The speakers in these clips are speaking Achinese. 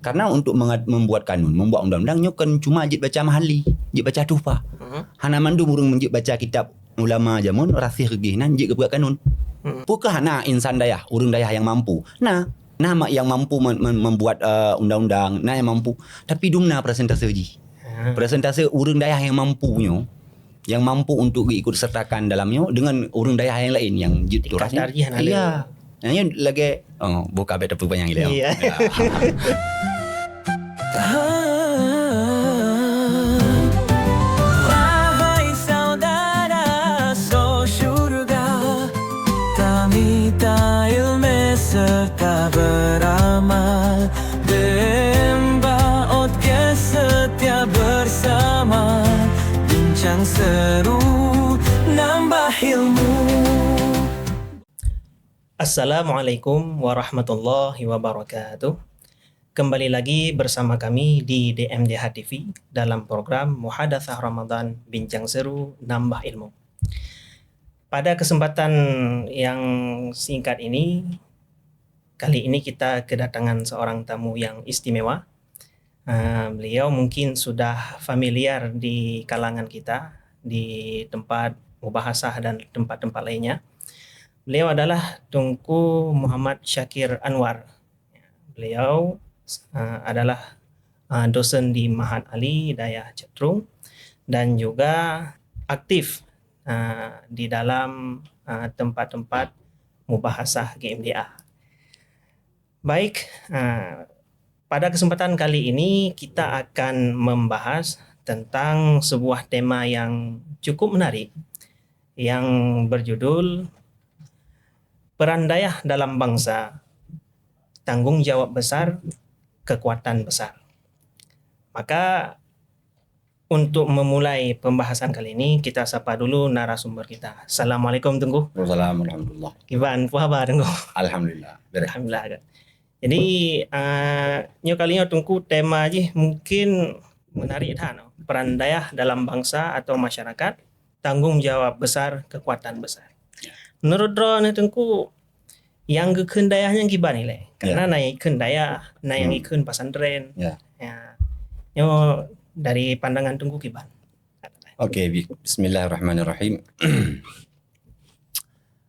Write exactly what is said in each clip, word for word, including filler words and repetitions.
Karena untuk mengat-, membuat kanun, membuat undang-undang nyoe kan cuma jeuet baca Mahalli, jeuet baca Tuhfah. Mhm. Hana mandum ureuëng jeuet baca kitab ulama jameun rasih geuh nan jeuet geupeugah kanun. Mhm. Peu kheuh hana insan dayah, ureuëng dayah nyang mampu? Na, na ma-, nyang mampu mem-, mem-, membuat, eh, undang-undang, na nyang mampu. Tapi dum na persentase jih. Ha. Persentase ureuëng dayah nyang mampu nyoe, nyang mampu untuk geuikut sertakan dalam nyoe dengan ureuëng dayah nyang laén nyang jeuet turas nyoe. Kadar jih hana lé. Iya. Nah, nyoe lagée, oh, buka bet tapi banyak ilée. Iya. Ya. Wahai saudara, so syurga, tamita ilmu serta beramal. Demba ot ke setia bersama, bincang seru, nambah ilmu. Assalamualaikum warahmatullahi wabarakatuh. Kembali lagi bersama kami di D M D H T V dalam program Muhadatsah Ramadan, Bincang Seru, Nambah Ilmu. Pada kesempatan yang singkat ini, kali ini kita kedatangan seorang tamu yang istimewa. Ah, beliau mungkin sudah familiar di kalangan kita, di tempat mubahasah dan tempat-tempat lainnya. Beliau adalah Teungku Muhammad Syakir Anwar. Beliau, ah, adalah, ah, dosen di Mahat Ali Dayah Cetrung dan juga aktif, ah, di dalam, ah, tempat-tempat mubahasah G M D A. Baik, ah, pada kesempatan kali ini kita akan membahas tentang sebuah tema yang cukup menarik yang berjudul Peran Dayah dalam Bangsa, Tanggung Jawab Besar, Kekuatan Besar. Maka, untuk memulai pembahasan kali ini, kita sapa dulu narasumber kita. Assalamualaikum, Teungku. Waalaikumsalam warahmatullah. Kiban, peue haba, Teungku? Alhamdulillah, beres. Alhamdulillah. Jadi, ah, nyoe kali nyoe, Teungku, tema jih mungkin menarik that, peran dayah dalam bangsa atau masyarakat, tanggung jawab besar, kekuatan besar. Ya. Menurut droeneuh, Teungku, nyang geukheun dayah nyan kiban ilée? Karena, ya, na nyang ikheun dayah, na nyang, hmm, ikheun pesantren. Ya. Ya. Nyoe dari pandangan Teungku kiban? Oke, bi-, bismillahirrahmanirrahim.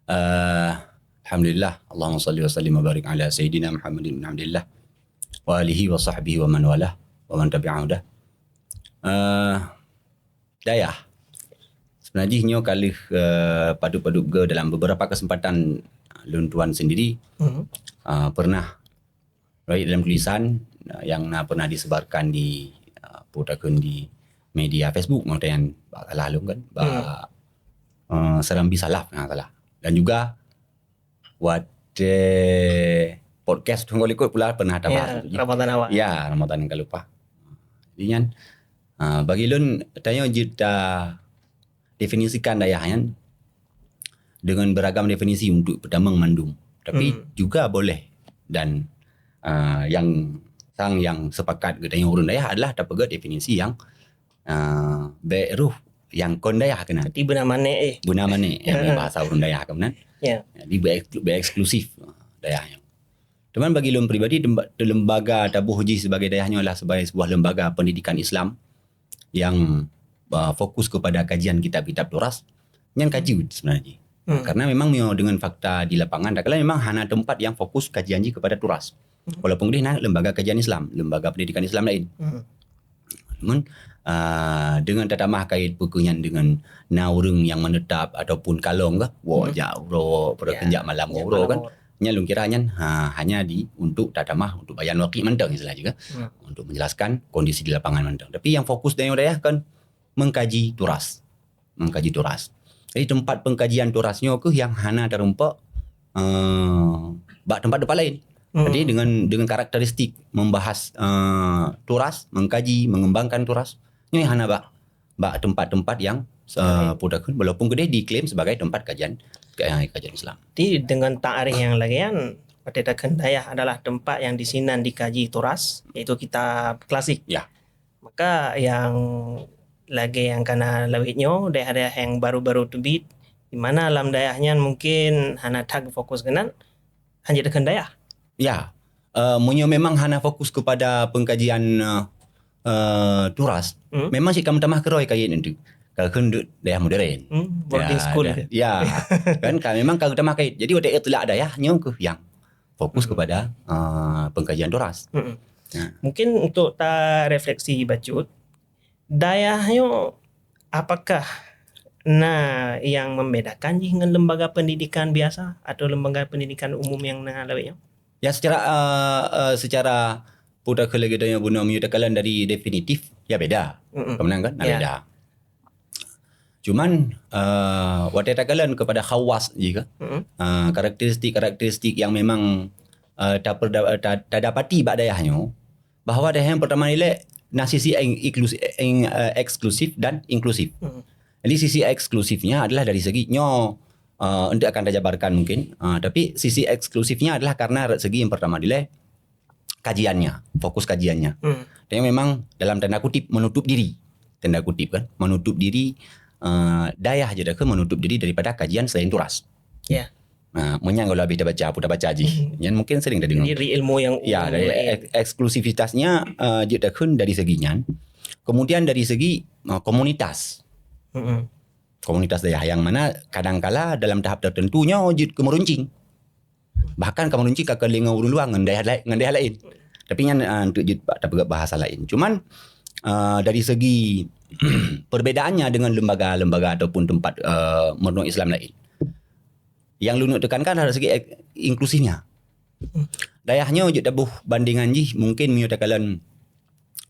Eh, alhamdulillah, Allahumma shalli wa sallim wa barik ala sayyidina Muhammadin bin Abdillah wa alihi wa sahbihi wa man walah wa man tabi'ahu dah. Eh, dayah. Sebenarnya jih nyoe ka lheueh, eh, padub-padub ge dalam beberapa kesempatan lôn tuan sendiri, mhm, eh, pernah baik dalam tulisan, eh, yang na pernah disebarkan di, eh, peue takheun di media Facebook, mungkin bak salah lôn kan, bak, hmm, eh, Serambi Salaf, na salah. Dan juga watée podcast Teungku likot pula pernah tabahas. Ya, Ramadan awak. Ya, Ramadan ka leupah. Jadi nyan, ah, bagi lôn, tanyoe jeuet ta definisikan dayah nyan dengan beragam definisi untuk peutamong mandum. Tapi, hmm, juga boleh dan, ah, yang sang yang sepakat geutanyoe ureuëng dayah adalah tapeugah definisi yang, ah, bék rôh nyang kon dayah keunan. Berarti beuna manéh, eh. Beuna manéh, ya, bahasa ureuëng dayah keunan. Ya. Jadi, bék eksklu-, bék eksklusif, ah, dayah nyan. Teuma bagi lôn pribadi, lemba-, lembaga taboh jih sebagai dayah nyoe adalah sebagai sebuah lembaga pendidikan Islam yang, uh, fokus kepada kajian kitab-kitab turas, nyan ka jeuet sebenarnya jih. Hmm. Karena memang nyoe dengan fakta di lapangan, kadang-kadang memang hana tempat yang fokus kajian jih kepada turas. Hmm. Walaupun keudeh na lembaga kajian Islam, lembaga pendidikan Islam lain. Hmm. Namun, ah, dengan tatamah kait peue keuh nyan dengan na ureuëng nyang menetap ataupun kalong kah, woe, hmm, jak uroe, pada, ya, keunjak malam, ya, uroe malam kan. Uroe. Nyan lôn kira nyan, ha, hanya di, untuk tatamah, untuk bayan waqi mantong istilah jih kan. Hmm. Untuk menjelaskan kondisi di lapangan mantong. Tapi yang fokus dari dayah kan mengkaji turas. Mengkaji turas. Jadi tempat pengkajian turas nyoe keuh yang hana tarumpok, eh, bak tempat-tempat lain. Hmm. Jadi dengan, dengan karakteristik membahas, eh, turas, mengkaji, mengembangkan turas, nyoe hana bak, bak tempat-tempat yang, eh, lain. Peue takheun, walaupun keudeh diklaim sebagai tempat kajian, eh, kajian Islam. Jadi dengan takrif nyang lagée nyan, watée takheun dayah adalah tempat yang di sinan dikaji turas, yaitu kitab klasik. Ya. Maka nyang lagée nyang ka na lawét nyoe, dayah-dayah nyang baru-baru teubiet, di mana lam dayah nyan mungkin hana that geufokus keunan, hanjeuet takheun dayah. Ya. uh, meunyoe memang hana fokus kepada pengkajian uh, uh, turas, hmm? Memang cit ka meutamah keurôi kayèe nyan tu. Ka kheun duek dayah modern. Hmm, boarding ya, school. Ya, kan ka memang ka meutamah kayèe. Jadi watèe itlak dayah nyoe keuh nyang fokus hmm. kepada uh, pengkajian turas. Hmm. Ya. Mungkin untuk ta refleksi bacut, dayah nyoe apakah na yang membedakan jih ngon lembaga pendidikan biasa atau lembaga pendidikan umum yang na lawét nyoe? Ya, secara uh, uh, secara putra keuleugeutan yang bunoe meunyoe takalon dari definitif, ya beda. Mm-mm. Kemenang kan? Ya. Beda. Cuman uh, watèe takalon kepada khawas jih kan, uh, karakteristik-karakteristik yang memang uh, taperda- ta- tadapati bak dayah nyoe, bahwa dayah yang pertama nilai na sisi inklusi, in, uh, eksklusif dan inklusif. Hmm. Jadi sisi eksklusifnya adalah dari segi nyoe uh, untuk akan tajabarkan mungkin, uh, tapi sisi eksklusifnya adalah karena segi yang pertama nilai kajiannya, fokus kajiannya. Hmm. Dia memang dalam tanda kutip menutup diri, tanda kutip kan, menutup diri uh, dayah je dah ke menutup diri daripada kajian selain turas. Ya. Nah, meunyan kalau habis dah baca, apa dah baca jih. Hmm. Nyan mungkin sering dah dengar. Jadi ilmu yang ya, dari ek- eksklusivitasnya uh, jeuet dah kheun dari segi nyan. Kemudian dari segi uh, komunitas. Hmm. Komunitas dayah yang mana kadangkala dalam tahap tertentu nyoe jeuet ke meruncing. Bahkan ka meruncing ka keulingo ureuëng luwa ngon dayah lain, ngon dayah lain. Tapi nyan uh, untuk jeuet tapeugah bahasa lain. Cuman uh, dari segi perbedaannya dengan lembaga-lembaga ataupun tempat uh, meureunoe Islam lain. Yang lôn tekankan dari segi inklusifnya. Dayah nyoe jeuet taboh bandingan jih mungkin meunyoe takalon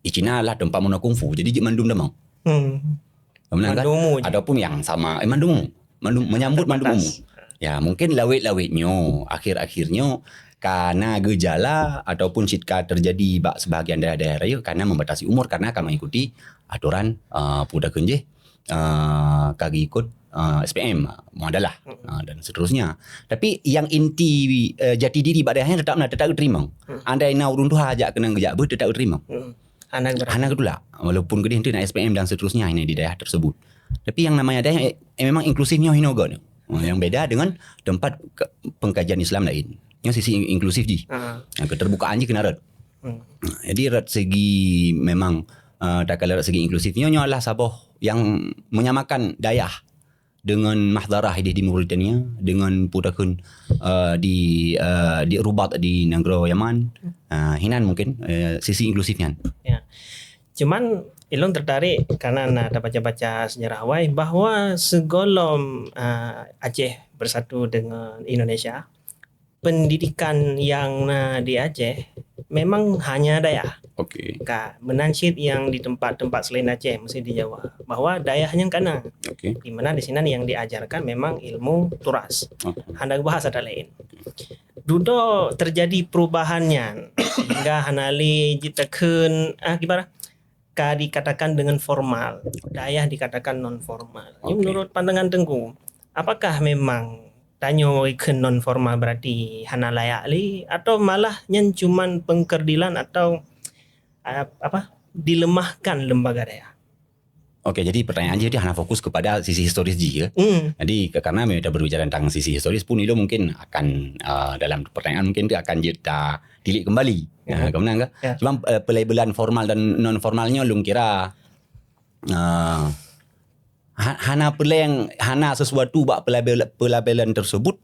di China lah tempat meureunoe kungfu. Jadi jeuet mandum tamong. Hmm. Mandum umum. Ataupun yang sama, eh, mandum umum. Mandum, menyambut mandum umum. Ya, mungkin lawét-lawét nyoe, akhir-akhir nyoe kana geujala ataupun cit ka terjadi bak sebahagian daerah-daerah raya karena membatasi umur karena ka mengikuti aturan uh, putra keunjih uh, ka geikot uh, S P M, muadalah uh, dan seterusnya. Tapi yang inti uh, jati diri bak dayah nyan tetap na tetap geuteurima. Andai na ureuëng tuha jak keunong geujak beuh tetap geuteurima. Hana geutulak. Walaupun keudeh tu na S P M dan seterusnya ini di daerah tersebut. Tapi yang namanya daerah eh, memang inklusif nyoe hinoe goe. Yang beda dengan tempat pengkajian Islam lain. Yang sisi inklusif jih. Yang keterbukaan jih kena rot. Hmm. Jadi rot segi memang uh, tak kalau rot segi inklusif nyoe adalah saboh yang menyamakan dayah dengan mahdarah di, di Mauritania dengan putra uh, di uh, di Rubat di negara Yaman uh, hinan mungkin uh, sisi inklusif nyan. Ya. Cuman ilong tertarik karena na terbaca-baca sejarah wai bahwa segolom uh, Aceh bersatu dengan Indonesia pendidikan yang na di Aceh memang hanya dayah. Okey. Ka meunan cit yang di tempat-tempat selain Aceh mesti di Jawa bahwa dayah nyang kana. Okey. Di mana di sinan yang diajarkan memang ilmu turas. Okey. Hana bahasa lain. Dudoe terjadi perubahan nyan sehingga hana lé jitakheun ah gimana? Ka dikatakan dengan formal, dayah dikatakan non formal. Ini okay. Menurut pandangan Teungku, apakah memang tanyoe ikheun non formal berarti hana layak lé atau malah nyan cuman pengkerdilan atau uh, apa dilemahkan lembaga dayah? Okey, jadi pertanyaan jadi hana fokus kepada sisi historis jih ya. Hmm. Jadi karena kita berbicara tentang sisi historis pun itu mungkin akan uh, dalam pertanyaan mungkin itu akan kita tilik kembali. Ya, kemudian kan? Ya. Cuma uh, pelabelan formal dan non formalnya lung kira uh, hana peleng hana sesuatu bak pelabelan tersebut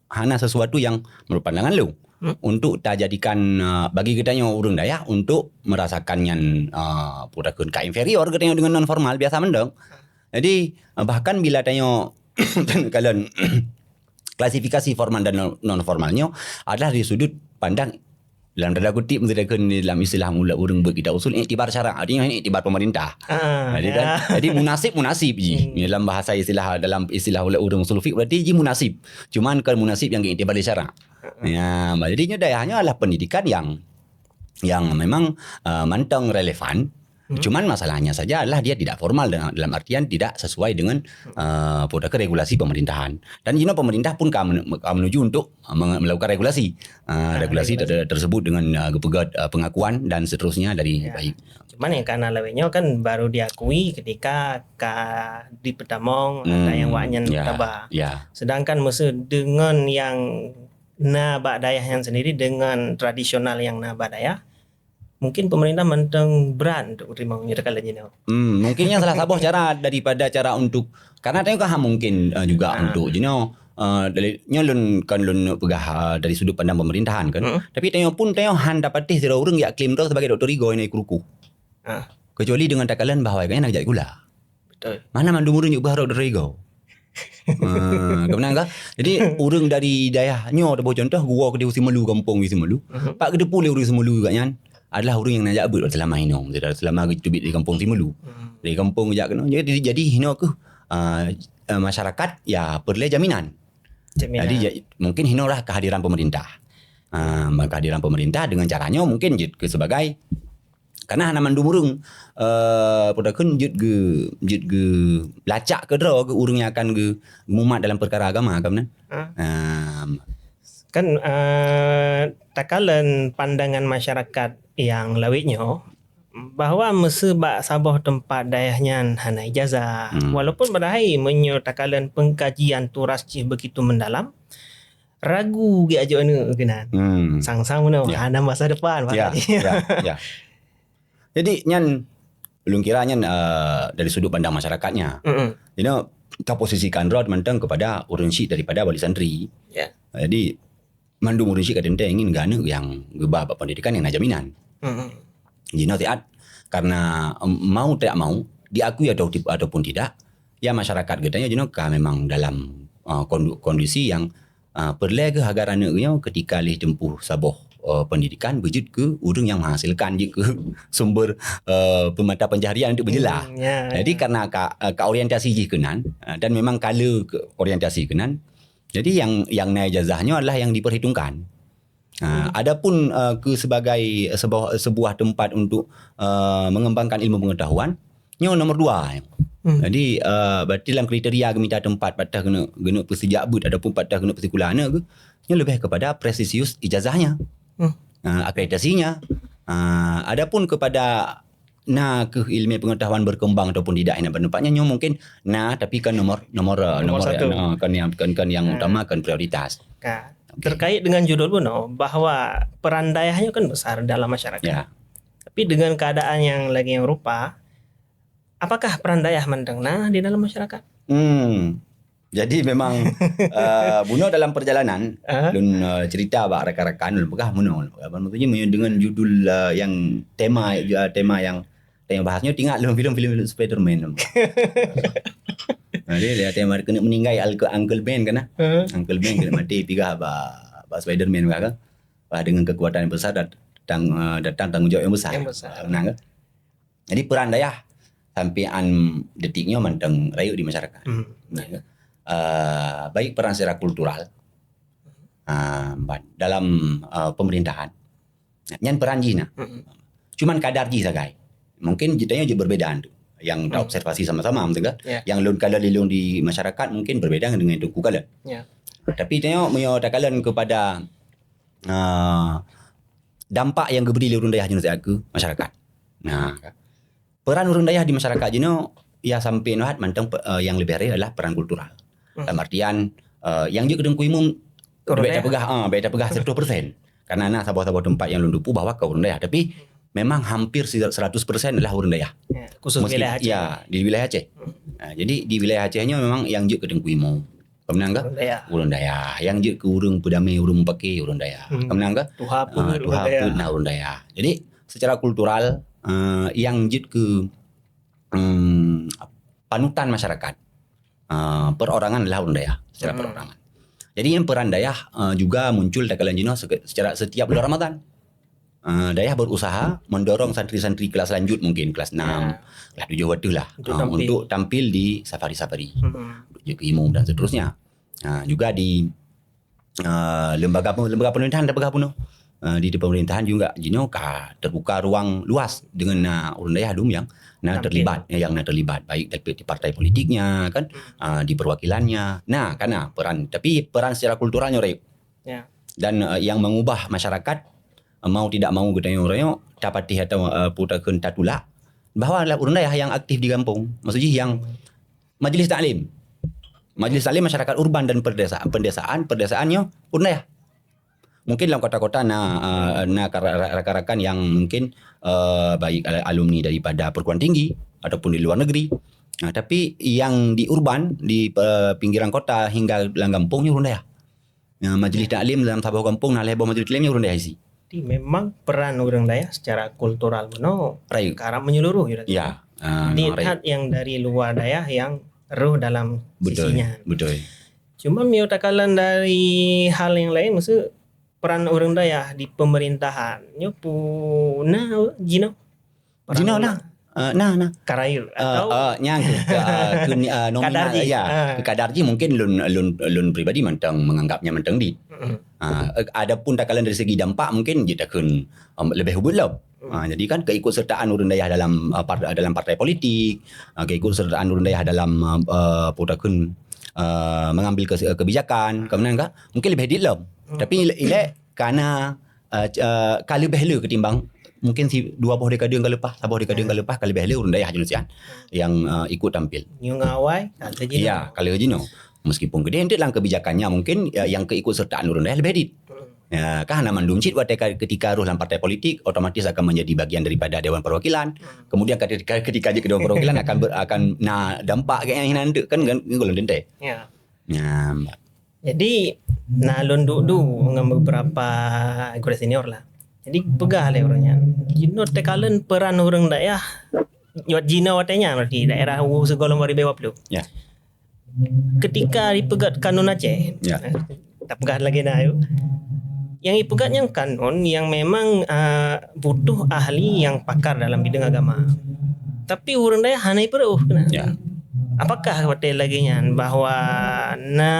hana sesuatu yang menurut pandangan lu hmm. Untuk tajadikan uh, bagi kita nyoe urang dayah untuk merasakan nyan uh, pura ka inferior kita dengan non formal biasa mendong. Jadi uh, bahkan bila tanyoe kalau klasifikasi formal dan non formalnya adalah di sudut pandang dalam tanda kutip mesti dalam istilah mula urang buat kita usul iktibar syarak artinya ini iktibar pemerintah. Ah, jadi ya. Kan jadi munasib munasib ji hmm. Dalam bahasa istilah dalam istilah oleh urang usul fiqh berarti ji munasib. Cuman kan munasib yang iktibar di syarak. Ya, jadinya dayahnya adalah pendidikan yang yang memang uh, mantong relevan. Hmm. Cuman masalahnya saja adalah dia tidak formal dalam, dalam artian tidak sesuai dengan uh, produk regulasi pemerintahan. Dan jino pemerintah pun ka menuju untuk melakukan regulasi. Uh, regulasi regulasi. Ter- tersebut dengan uh, geupeugét uh, pengakuan dan seterusnya dari ya. Baik. Cuman yang karena lawényo kan baru diakui ketika ka dipetamong hmm, ada yang waknya ya, taba. Ya. Sedangkan mesti dengan yang na bak dayah nyan sendiri dengan tradisional nyang na bak dayah, mungkin pemerintah mantong berat untuk menerima meunyoe takalon jinoe. Hmm, mungkin nyan salah saboh cara daripada cara untuk, karena tanyoe kan mungkin, eh, juga untuk jinoe, eh, dari, nyoe lôn, kan lôn peugah, eh, dari sudut pandang pemerintahan kan. Hmm. Tapi tanyoe pun tanyoe han dapatéh sidroe ureuëng jak klaim droe sebagai doktor Igo nyang ikruku. Ah. Kecuali dengan takalon bahwa nyan jak gula. Betul. Mana mandum ureuëng nyuk beuharap dari Igo. Ah, kemenang kah? Jadi ureuëng dari dayah nyoe, taboh contoh, geuwoe keudeh Simelu, gampông di Simelu. Mhm. Pak geuteupeue lé ureuëng Simelu juga nyan adalah ureuëng nyang najak beuet selama inong, selama geuteubiet di gampông Simelu. Hmm. Dari gampông jak keunoe. Jadi, jadi hinoe keuh, ah, eh, masyarakat ya peureulée jaminan. Jaminan. Jadi ja-, mungkin hinoe lah kehadiran pemerintah. Ah, kehadiran pemerintah dengan cara nyoe mungkin jeuet keu sebagai Karena hana mandum ureuëng, eh, peue takheun jeuet geu-, jeuet geulacak keudroe keu ureuëng nyang akan geu-, geumumat dalam peukara agama, ka meunan. Ah. Em. Kan, eh, takalon pandangan masyarakat nyang lawét nyoe, bahwa meuseu bak saboh teumpat dayah nyan hana ijazah. Hmm. Walaupun padahai meunyoe takalon pengkajian turas jih begitu mendalam, ragu geuajoh aneuëk keunan. Hmm. Sang-sang meunoe, ya, hana masa depan, ya, ya, ya. Jadi nyan, ulôn kira nyan, eh, dari sudut pandang masyarakatnya. Mm-mm. Jadi, taposisikan droe mantong kepada ureuëng syiek daripada wali santri. Ya. Jadi, mandum ureuëng syiek kadang-kadang ingin geuaneuëk nyang geuba bak pendidikan nyang na jaminan. Mm-mm. Jinoe siat, karena, em, mau tidak mau, diakui atau ti-, ataupun tidak, ya masyarakat geutanyoe jinoe ka memang dalam, eh, kondu-, kondisi nyang, eh, peureulée geuh agar aneuëk nyoe ketika lheueh tempuh saboh, eh, pendidikan beujeuet keu ureuëng nyang menghasilkan, jeuet keu sumber, eh, peumata pencaharian untuk beujeulaih. Hmm, ya, ya. Jadi karena ka, eh, ka orientasi jih keunan, eh, dan memang ka le keu orientasi keunan, jadi nyang, nyang na ijazah nyoe adalah nyang diperhitungkan. Ha, hmm, adapun, eh, keu sebagai sebuah, sebuah tempat untuk, eh, mengembangkan ilmu pengetahuan, nyoe nomor dua. Hmm. Jadi, eh, berarti dalam kriteria geumita tempat pat teuh keuneuk, keuneuk peuseujak beuet ataupun pat teuh keuneuk peusikula aneuëk geuh, nyoe lebih kepada prestisius ijazahnya. Hmm. Eh, akreditasinya. Eh, adapun kepada na keuh ilmu pengetahuan berkembang ataupun tidak, hina pada tempatnya, nyoe mungkin na, tapi kan nomor, nomor, eh, nomor nomor satu. Eh, kan yang, kan, kan yang, hmm, utama, kan prioritas. Ka. Oke. Terkait dengan judul bunoe, bahwa peran dayah nyoe kan besar dalam masyarakat. Ya. Tapi dengan keadaan yang lagi yang rupa, apakah peran dayah mantong na di dalam masyarakat? Hmm. Jadi memang, eh, bunoe dalam perjalanan, aha, lôn, eh, cerita bak rakan-rakan, lôn peugah bunoe. Apa maksudnya, dengan judul, eh, yang tema, eh, tema yang, tema bahas nyoe, teuingat lôn filem-filem Spiderman. Jadi, dia tema keuneuk meuninggai Uncle, Uncle Ben kan, ah? Heeh. Uncle Ben keuneuk maté, peugah bak, bak Spiderman kan. Bah, dengan kekuatan yang besar dat-, datang, eh, datang tanggung jawab yang besar. Yang besar. Nah, kan? Jadi peran dayah sampai an detik nyoe mantong rayeuk di masyarakat. Hmm. Ya, kan? Eh, baik peran secara kultural, eh, ba-, dalam, eh, pemerintahan. Nyan peran jih na. Hmm. Cuman kadar jih sagai. Mungkin jih tanyoe jih berbeda tu. Yang, hmm, taobservasi sama-sama, betul kan? Ya. Yang lôn kalon lé lôn di masyarakat mungkin berbeda dengan Teungku kalon. Ya. Tapi tanyoe meunyoe takalon kepada, eh, dampak yang geubri lé ureuëng dayah jinoe siat keu masyarakat. Nah, peran ureuëng dayah di masyarakat jinoe, ya sampai nyoe hat mantong pe-, eh, yang leubeh rhah adalah peran kultural. Hmm. Dalam artian, eh, yang jeuet keu Teungku Imum, ureuëng dayah. Bèk tapeugah, ah, bèk tapeugah seratus persen. Karena na saboh-saboh teumpat yang lôn teupeue bahwa ka ureuëng dayah, tapi memang hampir si-, seratus persen adalah ureuëng dayah. Ya, khusus meski, wilayah Aceh. Ya, di wilayah Aceh. Hmm. Ah, jadi di wilayah Aceh nyoe memang yang jeuet keu Teungku Imum. Ka meunan kah? Ureuëng dayah. Ureuëng dayah. Yang jeuet keu ureuëng peudamé, ureuëng mupakè, ureuëng dayah. Hmm. Ka meunan kah? Tuha peuet, ah, ureuëng dayah. Tuha peuet na ureuëng dayah. Jadi, secara kultural, eh, yang jeuet keu, em, panutan masyarakat, eh, perorangan adalah ureuëng dayah secara, hmm, perorangan. Jadi, yang peran dayah, eh, juga muncul takalon jinoe seke-, secara setiap bulan Ramadan. Eh, dayah berusaha mendorong santri-santri kelas lanjut, mungkin kelas enam, ya, kelas tujuh, whatever lah, untuk, eh, tampil, untuk tampil di safari-safari, hmm, untuk jeuet keu imum dan seterusnya. Eh, juga di, eh, lembaga pe-, lembaga pemerintahan, lembaga bunoe. Eh, di, di pemerintahan juga jinoe ka terbuka ruang luas dengan na ureuëng dayah dum yang na, tampil, terlibat, eh, yang na terlibat, baik di, di partai politiknya kan, hmm, eh, di perwakilannya. Nah, karena peran, tapi peran secara kulturalnya, Rip. Ya. Dan, eh, yang mengubah masyarakat, eh, mau tidak mau geutanyoe rayeuk, tapatéh atau, eh, peue takheun tatulak, bahwa adalah ureuëng dayah yang aktif di gampông. Maksud jih yang, hmm, majlis taklim. Majlis taklim masyarakat urban dan perdesa-, pendesaan, perdesaan nyoe ureuëng dayah. Mungkin dalam kota-kota na, uh, na ka-, ra-, rakan-rakan yang mungkin, uh, baik al-, alumni daripada perguruan tinggi ataupun di luar negeri. Nah, tapi yang di urban, di, uh, pinggiran kota hingga dalam gampông nyoe ureuëng dayah. Ya, majlis taklim dalam saboh gampông na lhée boh majlis taklim nyoe ureuëng dayah isi. Jadi memang peran ureuëng dayah secara kultural meunoe karap menyeluruh, ya. Ya, uh, dilihat yang dari luar dayah yang roh dalam sisinya. Betul. Cuma miyueb takalon dari hal yang lain, maksud peran ureuëng dayah di pemerintahan nyoe pu na jinoe. Jinoe na. Uh, na, na. Karayu uh, atau uh, nyang ke, uh, ke uh, nominal kadarji. Ya, uh. Ke kadarji mungkin lun lun lun pribadi mantong menganggapnya mantong di. Uh, adapun takalon dari segi dampak mungkin jeuet takheun um, lebih ubit lom. Uh, jadi kan keikutsertaan ureuëng dayah dalam uh, par, dalam partai politik, uh, keikutsertaan ureuëng dayah dalam uh, uh, takheun uh, mengambil ke, kebijakan, kemudian kan mungkin lebih dit lom. Hmm. Tapi ilek karena uh, uh, ka leubeh le ketimbang mungkin si dua boh dekade yang ka leupah, saboh dekade yang ka leupah ka leubeh le ureuëng dayah Indonesia yang uh, ikut tampil. Nyung awai, ka jinoe. Ya, ka jinoe. Meskipun gede entet dalam kebijakannya mungkin ya, yang keikutsertaan ureuëng dayah lebih dit. Ya, kan hana mandum cit watée ketika roh dalam partai politik otomatis akan menjadi bagian daripada Dewan Perwakilan. Kemudian ketika ketika je ke Dewan Perwakilan akan ber, akan na dampak kayak yang nanti kan kan golom tentang. Ya. Ya. Jadi na lôn duek-duek ngon beberapa gurée senior lah. Jadi peugah lé ureuëng nyan, jinoe takalon peran ureuëng dayah, jinoe watée nyan berarti daerah u sigohlom dua ribu dua puluh. Ya. Ketika dipeugét kanun Aceh, ya. Tapeugah lagée na yuk. Yang dipeugét nyang kanun yang memang uh, butuh ahli yang pakar dalam bidang agama. Tapi ureuëng dayah hana ipeureuh kena. Ya. Apakah watée lagée nyan bahwa na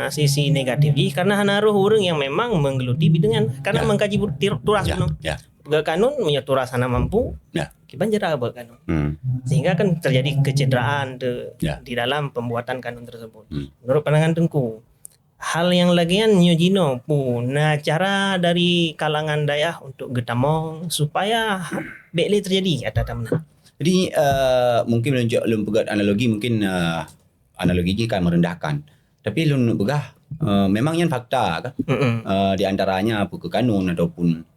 sisi negatif jih karena hana roh ureuëng yang memang menggeluti bidang nyan karena ya. Mengkaji turas ya. Ya. Peugah kanun meunyoe turas hana mampu, ya. Kiban cara buat kanun. Hmm. Sehingga kan terjadi kecederaan tu ya. Di dalam pembuatan kanun tersebut. Hmm. Menurut pandangan Teungku, hal yang lagée nyan nyoe jinoe pu na cara dari kalangan dayah untuk geutamong supaya bék lé terjadi ata-ata meunan. Jadi uh, mungkin lôn peugah analogi mungkin uh, analogi jih kan merendahkan. Tapi lôn peugah uh, memang nyan fakta kan. Uh, di antaranya apa ke kanun ataupun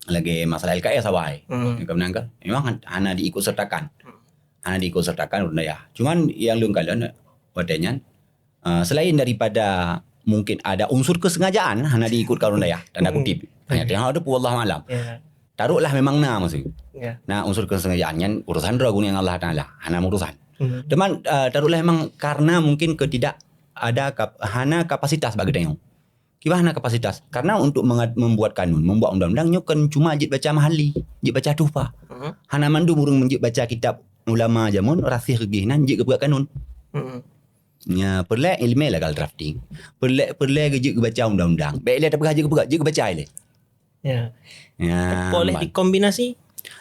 lagi masalah L K S awai. Hmm. Kemudian kan memang hana diikut sertakan. Hmm. Hana diikut sertakan ureuëng dayah. Cuman yang lôn kalon watée nyan uh, selain daripada mungkin ada unsur kesengajaan hana diikutkan ureuëng dayah tanda kutip. Hanya tengok ada pun Allah malam. Ya. Taruhlah memang na maksud. Ya. Nah, unsur kesengajaan nyan urusan droe guna Allah Taala. Hana urusan. Hmm. Teman uh, taruhlah memang karena mungkin ketidak ada kap, hana kapasitas bagi tengok. Kiban hana kapasitas. Karena untuk membuat kanun, membuat undang-undang nyoe kan cuma jeuet baca mahali, jeuet baca tuhfah. Hmm. Hana mandum ureuëng jeuet baca kitab ulama jameun rasih geuh nan jeuet geupeugah kanun. Hmm. Ya, perlek ilmu legal drafting. Perlek perlek jeuet geubaca undang-undang. Baik lé tapeugah jeuet geupeugah, jeuet geubaca lé. Ya. Ya. Boleh dikombinasi?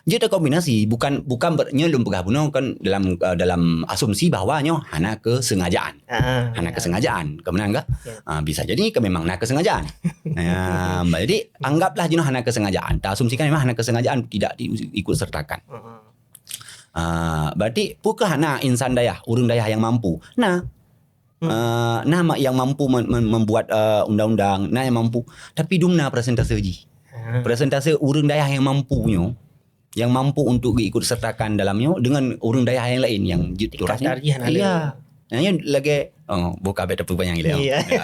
Jeuet kombinasi bukan bukan ber, nyoe lôn peugah bunoe kan dalam uh, dalam asumsi bahwa nyoe hana kesengajaan. Ah, hana ya. Kesengajaan. Kemudian enggak? Ya. Uh, bisa jadi ke memang na kesengajaan. Ya, jadi anggaplah jinoe hana kesengajaan. Ta asumsikan memang hana kesengajaan tidak diikut sertakan. Uh, berarti pukah na insan dayah, ureuëng dayah yang mampu. Nah, hmm. Uh, na yang mampu membuat uh, undang-undang, na yang mampu. Tapi dum na persentase jih. Hmm. Persentase ureuëng dayah yang mampu nyoe yang mampu untuk diikut sertakan dalam nyoe dengan ureuëng dayah yang lain yang jeuet turas. Iya. Yang lagi oh buka beda pun yang lain. Iya. Ya.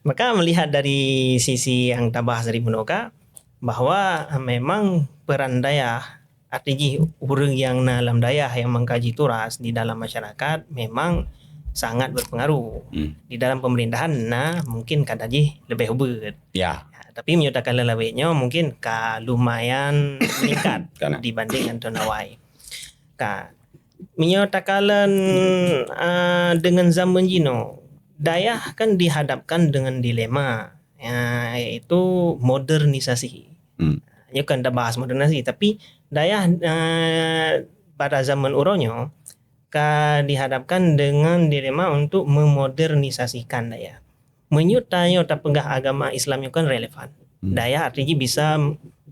Maka melihat dari sisi yang tabah dari menoka bahwa memang peran dayah arti jih ureuëng yang na lam dayah yang mengkaji turas di dalam masyarakat memang sangat berpengaruh. Hmm. Di dalam pemerintahan na mungkin kada jih lebih ubit. Ya. Tapi meunyoe takalon lawét nyoe mungkin ka lumayan meningkat dibanding ngon tahun awai. Ka meunyoe takalon uh, dengan zaman jinoe, dayah kan dihadapkan dengan dilema, uh, yaitu modernisasi. Hmm. Nyoe kan dah bahas modernisasi, tapi dayah uh, pada zaman uroe nyoe ka dihadapkan dengan dilema untuk memodernisasikan dayah. Meunyoe tanyoe tapeugah agama Islam nyoe kan relevan. Hmm. Dayah artinya bisa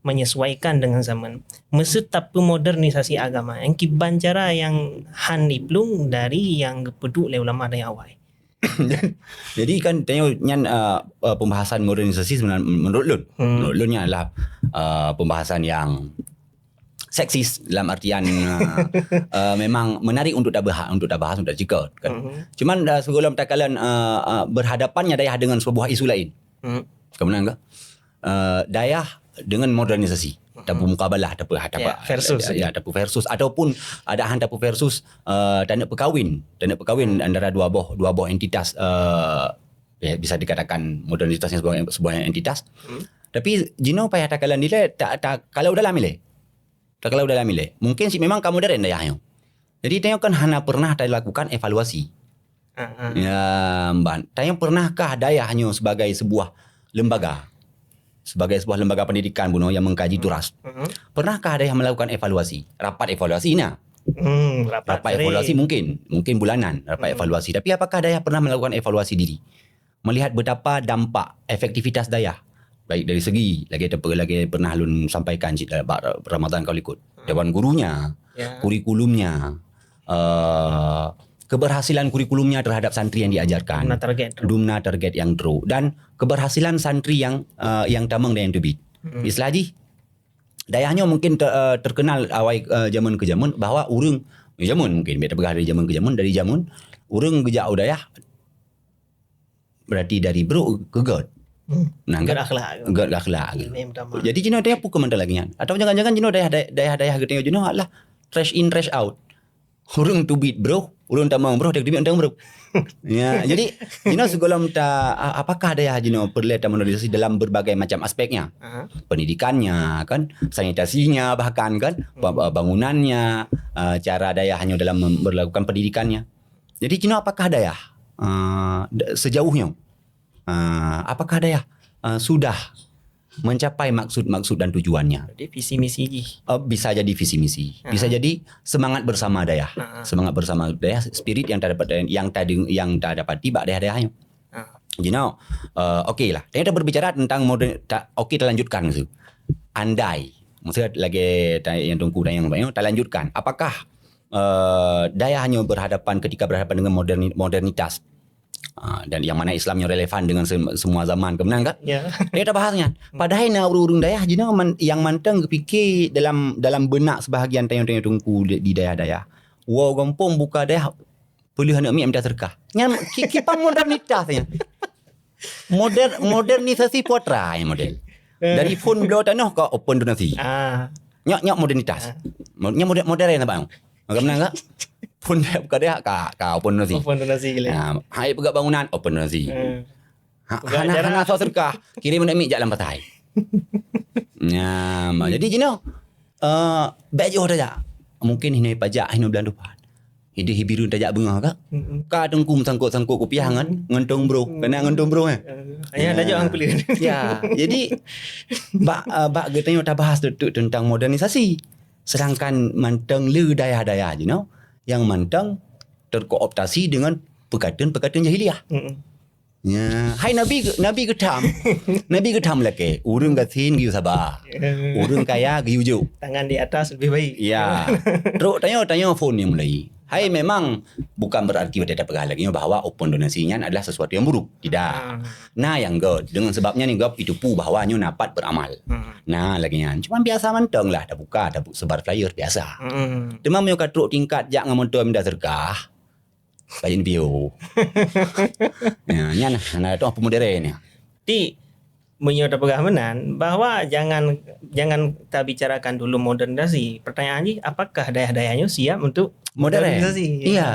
menyesuaikan dengan zaman. Meuseuti tapemodernisasi agama, nyang kiban cara nyang han iplueng dari nyang geupeuduek lé ulama dari awai. Jadi kan tanyoe nyan, uh, uh, pembahasan modernisasi sebenarnya menurut lôn. Hmm. Menurut lôn nyan adalah uh, pembahasan yang seksis dalam artian uh, uh, memang menarik untuk tabahas, untuk tabahas, untuk taceukeut kan. Hmm. Cuman uh, sebelum takalon uh, uh, berhadapannya dayah dengan sebuah isu lain. Hmm. Kemudian ke? Uh, dayah dengan modernisasi. Hmm. Tabu mukabalah, tabu, tabu, ya, versus, ya, tabu versus ataupun ada han tabu versus uh, taneuk peukawin, taneuk peukawin antara dua boh dua boh entitas uh, ya, bisa dikatakan modernitas nyan sebuah, sebuah entitas. Hmm. Tapi jinoe payah takalon dilée, ta, ta, kalau dalam ilée. Takalon dalam ilée. Mungkin si memang ka modern dayah nyoe. Jadi tanyoe kan hana pernah talakukan evaluasi. Ah, ah. Ya, ban. Tanyoe pernahkah dayah nyoe sebagai sebuah lembaga? Sebagai sebuah lembaga pendidikan bunoe yang mengkaji turas. Hmm. Pernahkah dayah melakukan evaluasi? Rapat evaluasi na. Hmm, rapat, rapat evaluasi mungkin, mungkin bulanan rapat evaluasi. Tapi apakah dayah pernah melakukan evaluasi diri? Melihat betapa dampak efektivitas dayah, baik dari segi lagi, lagi pernah lôn sampaikan cit bak Ramadan ka likot. Hmm. Dewan gurunya, ya, kurikulumnya, uh, keberhasilan kurikulumnya terhadap santri yang diajarkan. Dumna target. Dumna target yang trok dan keberhasilan santri yang uh, yang tamong dan yang teubiet. Hmm. Istilah jih, dayah nyoe mungkin ter, uh, terkenal awai uh, zaman ke zaman bahwa ureuëng zaman mungkin biasa peugah dari zaman ke zaman, dari zaman ureuëng geujak u dayah berarti dari brok ke göt. Hmm. Nah, göt akhlak. Göt akhlak. Jadi jinoe dayah pukul mantong lagi nyan. Atau jangan-jangan jinoe dayah dayah dayah geutanyoe jinoe adalah trash in trash out. Ureuëng teubiet brok, ureuëng tamong brok, teubiet tamong brok. Ya, jadi jinoe sigohlom ta apakah dayah jinoe perlu tamodernisasi dalam berbagai macam aspeknya. Aha. Pendidikannya kan, sanitasinya bahkan kan, hmm, bangunannya, uh, cara dayah nyoe dalam melakukan pendidikannya. Jadi jinoe apakah dayah uh, sejauh nyoe uh, apakah dayah uh, sudah mencapai maksud-maksud dan tujuannya? Jadi visi misi jih. Uh, bisa jadi visi misi. Bisa jadi semangat bersama dayah. Semangat bersama dayah, spirit yang terdapat yang tadi yang tadapati bak dayah-dayah nyoe. Jinoe, uh, okey lah. Kita berbicara tentang modern, ta, okey, kita lanjutkan tu. Andai, maksudnya lagi yang tunggu dan yang banyak, kita lanjutkan. Apakah uh, dayah nyoe berhadapan ketika berhadapan dengan moderni, modernitas? Uh, dan yang mana Islam yang relevan dengan se, semua zaman kemudian kan? Ya. Dia tak bahasnya. Padahal na ureuëng-ureuëng dayah jinoe man, yang mantong geupiké dalam dalam benak sebahagian tanyoe-tanyoe tunggu di, di dayah-dayah. Wow gampong buka dayah peuleueh aneuk miet minta sedekah. Nyan kipang modernitas nyan. Moder, modernisasi putra yang model. Dari phone bloe tanoh ke open donasi. Ah. Nyok nyok modernitas. Ah. Nyok modern modern apa? Maka menang ke? Phone buka dia ka ka open donasi. Open donasi gila. Nah, hai peugah bangunan open donasi. Hmm. Ha, hana hana sok sedekah, kirim aneuk miet jak lam pasai. Nah, jadi jinoe uh, bèk jiôh tajak. Mungkin hinoe pajak hinoe bulan depan. Hideh hibireuen tajak beungoh ka? Ka teungku meusangkot-sangkot kupiah ngon ngon tông broh. Kena ngon tông broh eh. Ayah dah jauh angkuli. Ya, jadi bak uh, bak geutanyoe tabahas teuk tentang modernisasi. Sedangkan mantong le dayah-dayah jinoe yang mantong terkooptasi dengan peukateun-peukateun jahiliyah. Ya, hai Nabi Nabi geutham. Nabi geutham lakée, ureuëng gasien geuyue saba. Ureuëng kaya geuyue jok. Tangan di atas lebih baik. Ya. Trok tanyoe tanyoe phon nyang mulai. Hai memang bukan berarti watée tapeugah lagée nyoe bahwa open donasi nyan adalah sesuatu yang buruk. Tidak. Nah, yang göt dengan sebabnya ni göt itu pu bahwa nyoe napat beramal. Nah, lagée nyan. Cuma biasa mantong lah tabuka, tabu sebar flyer biasa. Teuma meunyoe ka trok tingkat jak ngon moto minta sedekah, Kajen piu. Ya, nyan hana tu apa modern ni. Ti meunyoe tapeugah meunan bahwa jangan jangan tabicarakan dulu modernisasi. Pertanyaan jih apakah dayah-dayah nyoe siap untuk modern. Modernisasi? Iya.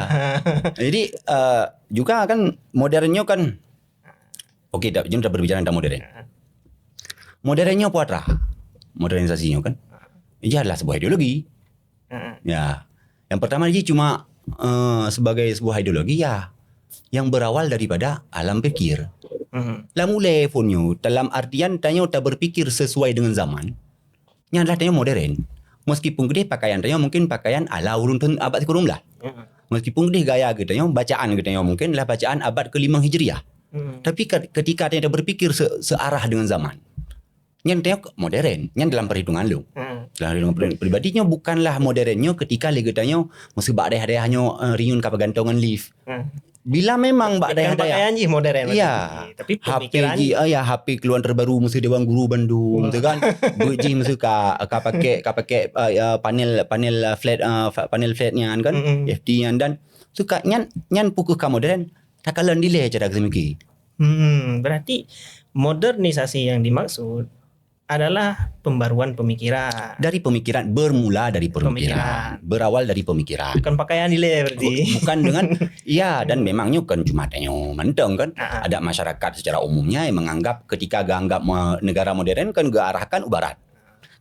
Jadi uh, juga kan modernnya kan okey tak jom kita berbicara tentang modern. Modernnya puatra. Modernisasinya kan. Ia adalah sebuah ideologi. Ya. Yang pertama ji cuma uh, sebagai sebuah ideologi ya yang berawal daripada alam pikir. Lam ulée phon nyoe dalam artian tanyoe ta berpikir sesuai dengan zaman. Nyan adalah tanyoe modern. Meskipun keudeh pakaian tanyoe mungkin pakaian ala ureuëng tahun abad sikureueng belas. Meskipun keudeh gaya geutanyoe bacaan geutanyoe mungkin adalah bacaan abad kelima Hijriah. Tapi ketika tanyoe ta berpikir se searah dengan zaman. Nyan tengok modern. Nyan dalam perhitungan lu. Hmm. Dalam perhitungan pribadi nyoe bukanlah modern nyoe ketika lé geutanyoe meusubak dayah-dayah nyoe uh, riun ka peugantong ngon lift. Hmm. Bila memang bak dayah-dayah, pakaian jih modern, ya, tapi H P jih, ah, ya, H P keluaran terbaru mesti dewan guru bandum, tu kan. Buet jih mesti ka, ka pakai, ka pakai, uh, uh, panel, panel, uh, flat, uh, panel flat nyan kan, mm-hmm, F T nyan, dan suka nyan, nyan pukul ka modern. Takalon dilèe cara geuseumiké. Hmm, berarti modernisasi yang dimaksud adalah pembaruan pemikiran. Dari pemikiran, bermula dari pemikiran. Pemikiran. Berawal dari pemikiran. Bukan pakaian dilèe berarti. Bukan dengan, ya, dan memangnya kan cuma tanyoe mantong kan. Uh-huh. Ada masyarakat secara umumnya yang menganggap ketika geuanggap negara modern kan geuarahkan u barat.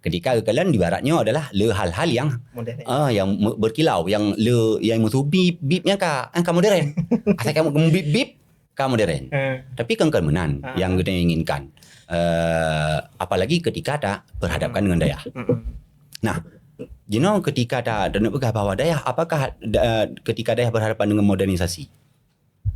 Ketika geukalon di barat nyoe adalah le hal-hal yang modern. Ah, yang berkilau, yang le, yang meusubi bib nyang ka, nyang ka modern. Asai kamoe bib-bib, ka modern. Hmm. Tapi kan, kan meunan yang kita inginkan. Uh, apalagi ketika ta berhadapkan dengan dayah. Hmm. Nah, jinoe ketika ta, ta peugah bahwa dayah, apakah da, ketika dayah berhadapan dengan modernisasi?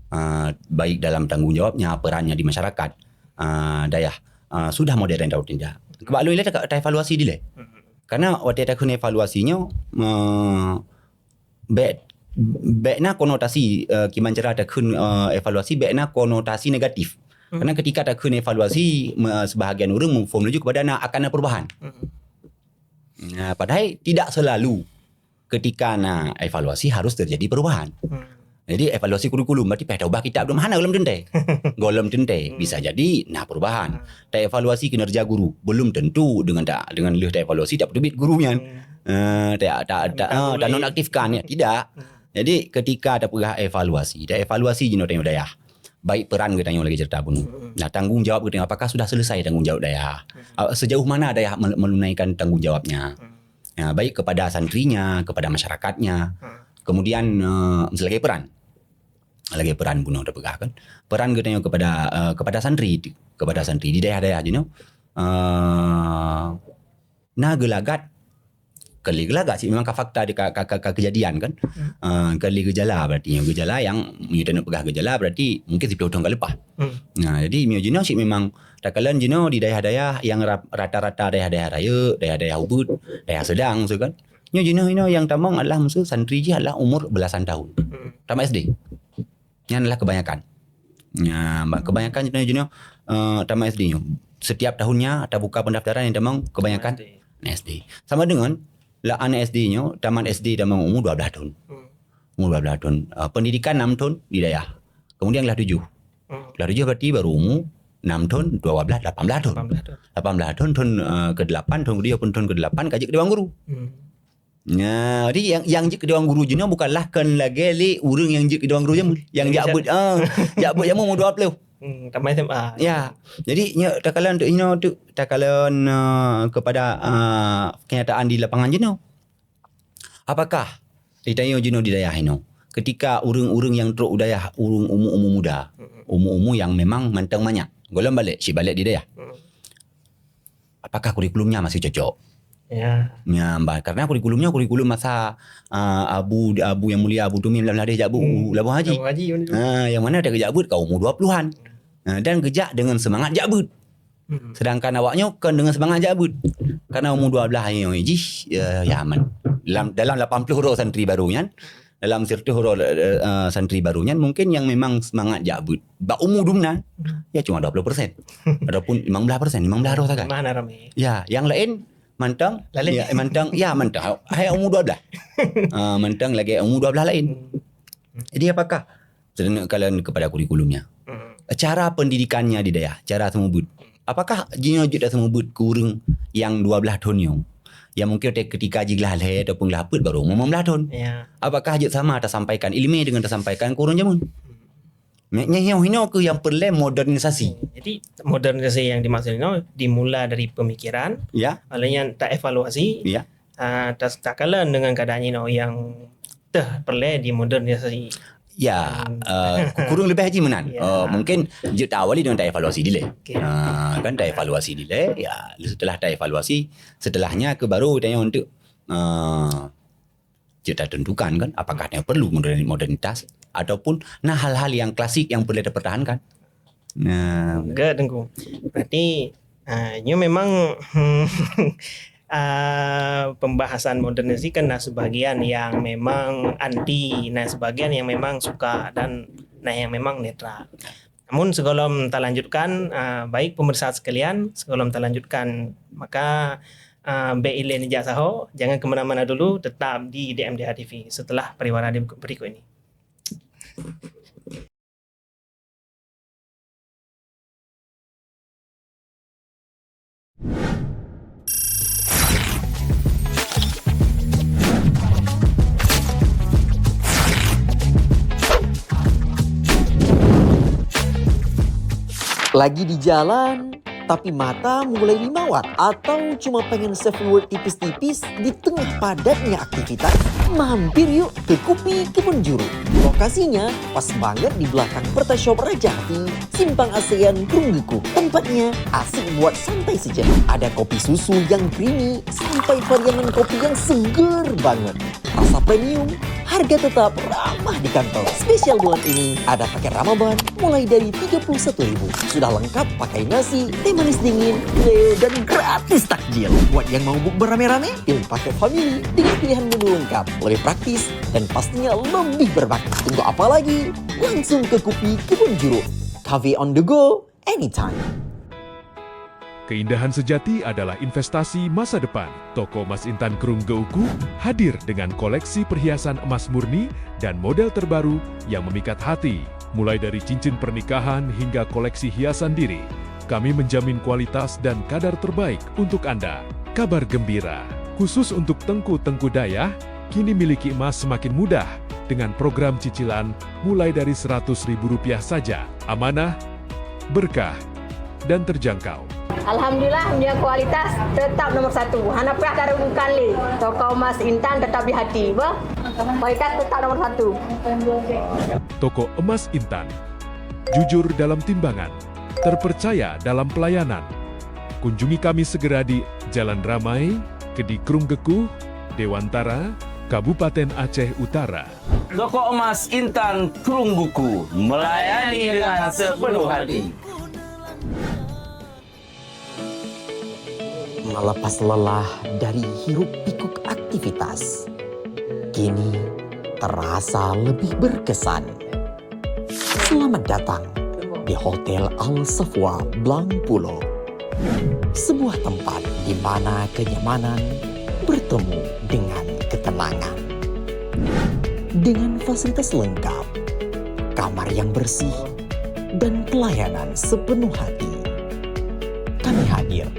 Uh, baik dalam tanggung jawabnya, perannya di masyarakat, uh, dayah, uh, sudah modern atau tidak. Kebak lôn ilèe ta, ta evaluasi dilèe. Hmm. Karena watèe takheun evaluasi nyoe, uh, bèk, bèk na konotasi, uh, kiban cara takheun, uh, evaluasi bèk na konotasi negatif. Hmm. Karena ketika takheun evaluasi, sebahagian ureuëng meuphom laju kepada na akan na perubahan. Hmm. Nah, padahal tidak selalu ketika na evaluasi harus terjadi perubahan. Hmm. Jadi evaluasi kurikulum berarti payah ubah kitab dulu, hana gohlom teuntèe. Gohlom teuntèe, hmm, bisa jadi na perubahan. Hmm. Ta evaluasi kinerja guru, belum tentu dengan ta, dengan lheueh ta evaluasi ta peuteubiet guru nyan. Hmm. Uh, ta, ta, ta, uh, ta nonaktifkan, ya, tidak. Hmm. Jadi ketika ta peugah evaluasi, ta evaluasi jinoe tanyoe dayah. Baik peran geutanyoe lagèe cerita bunoe. Hmm. Nah, tanggung jawab geutanyoe, apakah sudah selesai tanggung jawab dayah? Hmm. Uh, sejauh mana dayah menunaikan tanggung jawabnya? Hmm. Ya, baik kepada santrinya, kepada masyarakatnya. Hmm. Kemudian, uh, lagèe peran. Lagèe peran bunoe ta peugah kan. Peran geutanyoe kepada, uh, kepada santri, kepada santri di dayah-dayah jinoe. Uh, na geulagat, ka lé geulagat sih memang ka fakta di ka, ka, ka, ka kejadian kan. Hmm. Uh, ka lé geujala berarti. Geujala yang, meunyoe ta peugah geujala berarti mungkin siplôh thôn ka leupah. Hmm. Nah, jadi meunyoe jinoe sih memang takalon jinoe di dayah-dayah yang rata-rata dayah-dayah rayeuk, dayah-dayah ubit, dayah sedang tu kan. Nyoe jinoe inoe nyang tamong adalah meusu santri jih adalah umur belasan tahun. Hmm. Tamat S D. Nyan adalah kebanyakan. Nya, kebanyakan jinoe jinoe, uh, tamat S D nyoe. Setiap tahunnya tabuka pendaftaran nyang tamong kebanyakan S D. Sama dengan lah anak S D nyoe tamat S D tamong umur dua belas tahun. Hmm. Umur dua belas tahun. Uh, pendidikan enam tahun di dayah. Kemudian kelas tujuh. Hmm. Kelas tujuh berarti baru umur enam tahun, dua belas, lapan belas tahun. Lapan belas tahun. Lapan belas tahun, tahun, uh, kedelapan, tahun ketujuh pun tahun kedelapan ka jeuet keu dewan guru. Hmm. Nah, jadi yang, yang jeuet keu dewan guru jinoe bukanlah kon lagèe lé ureuëng yang jeuet keu dewan guru jameun. Yang jak beuet, ah, jak beuet jameun umur dua puluh. Hmm, tamat S M A. Ya. Jadi nyoe takalon untuk inoe tu takalon, uh, kepada, uh, kenyataan di lapangan jinoe. Apakah di tanyoe jinoe di dayah inoe, ketika ureuëng-ureuëng nyang trok u dayah ureuëng umur-umur muda, umur-umur yang memang mantong manyak, gohlom balek, cit balek di dayah. Hmm. Apakah kurikulumnya masih cocok? Ya. Ya, bah, karena kurikulumnya kurikulum masa, uh, Abu, Abu Yang Mulia Abu Tumim lam hadis jak beuet, hmm, Labuhan Haji. Labuhan Haji, betul. Ha, yang mana ada geujak beuet ka umur dua puluhan. Ha, dan geujak dengan semangat jak beuet. Hmm. Sedangkan awak nyoe kon dengan semangat jak beuet. Karena umur dua belas nyoe jih, ya, ya aman. Dalam, dalam lapan puluh droe santri baru nyan, dalam seratus droe, uh, santri baru nyan mungkin yang memang semangat jak beuet. Bak umur dumnan, hmm, ya cuma dua puluh persen. Ataupun lima belas persen, lima belas droe sagai. Mana ramai. Ya, yang lain mantong, lalai. Ya, mantong, ya mantong. Hai umur dua belas. Ah, mantong lagèe umur dua belas lain. Hmm. Jadi apakah seudeuneukalon kepada kurikulumnya? Hmm. Cara pendidikannya di dayah, cara seumeubeuet. Apakah jinoe jeuet taseumeubeuet keu ureuëng nyang dua belas thon nyoe? Ya mungkin watèe ketika jih glah lhèe ataupun glah peuet baru umur lima belas thon. Ya. Apakah jeuet sama tasampaikan ileumèe dengan tasampaikan keu ureuëng jameun? Hmm. Nyoe, nyoe, nyoe kheueh nyang peureulèe modernisasi. Hmm, jadi modernisasi yang dimaksud nyoe dimula dari pemikiran, ya, lalu nyan taevaluasi, ya, ah, tas-, takalon dengan keadaan nyoe nyang teuh peureulèe dimodernisasi. Ya, hmm, eh, kurang lebih jih meunan. Ya. Eh, mungkin jeuet taawali dengan taevaluasi dilèe. Okey. Ah, kan taevaluasi dilèe, ya, setelah taevaluasi, setelahnya keuh baru tanya untuk, eh, jeuet tatentukan kan, apakah yang perlu modern-, modernitas ataupun na hal-hal yang klasik yang perlu dipertahankan. Nah, good, Teungku. Berarti, ah, nyoe memang, ah, pembahasan modernisasi kan na sebagian yang memang anti, na sebagian yang memang suka, dan nah nyang memang netral. Namun sigohlom talanjutkan, ah, baik pemirsa sekalian, sigohlom talanjutkan, maka, ah, bék ilée neujak saho, jangan ke mana-mana dulu, tetap di D M D H T V setelah pariwara di berikut ini. Lagi di jalan, tapi mata mulai limawat atau cuma pengen save reward tipis-tipis di tengah padatnya aktivitas? Mampir yuk ke Kupi Kebun Juruk. Lokasinya pas banget di belakang Perta Shop Raja Hati, Simpang ASEAN Krung Geukhu. Tempatnya asik buat santai sejenak. Ada kopi susu yang creamy sampai varian kopi yang seger banget. Rasa premium, harga tetap ramah di kantong. Spesial bulan ini ada paket Ramadan mulai dari tiga puluh satu ribu. Sudah lengkap pakai nasi, teh manis dingin, kue, dan gratis takjil. Buat yang mau bukber rame-rame, pilih paket family dengan pilihan menu lengkap, lebih praktis, dan pastinya lebih berbakti. Tunggu apa lagi? Langsung ke Kupi Kebun Juruk. Cafe on the go, anytime. Keindahan sejati adalah investasi masa depan. Toko Emas Intan Krung Geukhu hadir dengan koleksi perhiasan emas murni dan model terbaru yang memikat hati. Mulai dari cincin pernikahan hingga koleksi hiasan diri, kami menjamin kualitas dan kadar terbaik untuk Anda. Kabar gembira, khusus untuk teungku-teungku dayah, kini miliki emas semakin mudah dengan program cicilan mulai dari seratus ribu rupiah saja. Amanah, berkah, dan terjangkau. Alhamdulillah, dia kualitas tetap nomor satu. Hana pernah tarugukan lé. Toko emas Intan tetap di hati, bah. Kualitas tetap nomor satu. Toko Emas Intan. Jujur dalam timbangan, terpercaya dalam pelayanan. Kunjungi kami segera di Jalan Ramai, Kedi Krung Geukhu, Dewantara, Kabupaten Aceh Utara. Toko Emas Intan Krung Geukhu melayani dengan sepenuh hati. Melepas lelah dari hiruk pikuk aktivitas, kini terasa lebih berkesan. Selamat datang di Hotel Al Safwa Blang Pulo, sebuah tempat di mana kenyamanan bertemu dengan ketenangan. Dengan fasilitas lengkap, kamar yang bersih, dan pelayanan sepenuh hati, kami hadir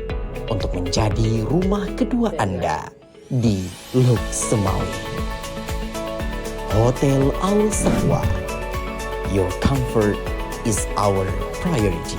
untuk menjadi rumah kedua Anda di Lhokseumawe. Hotel Al Safwa, your comfort is our priority.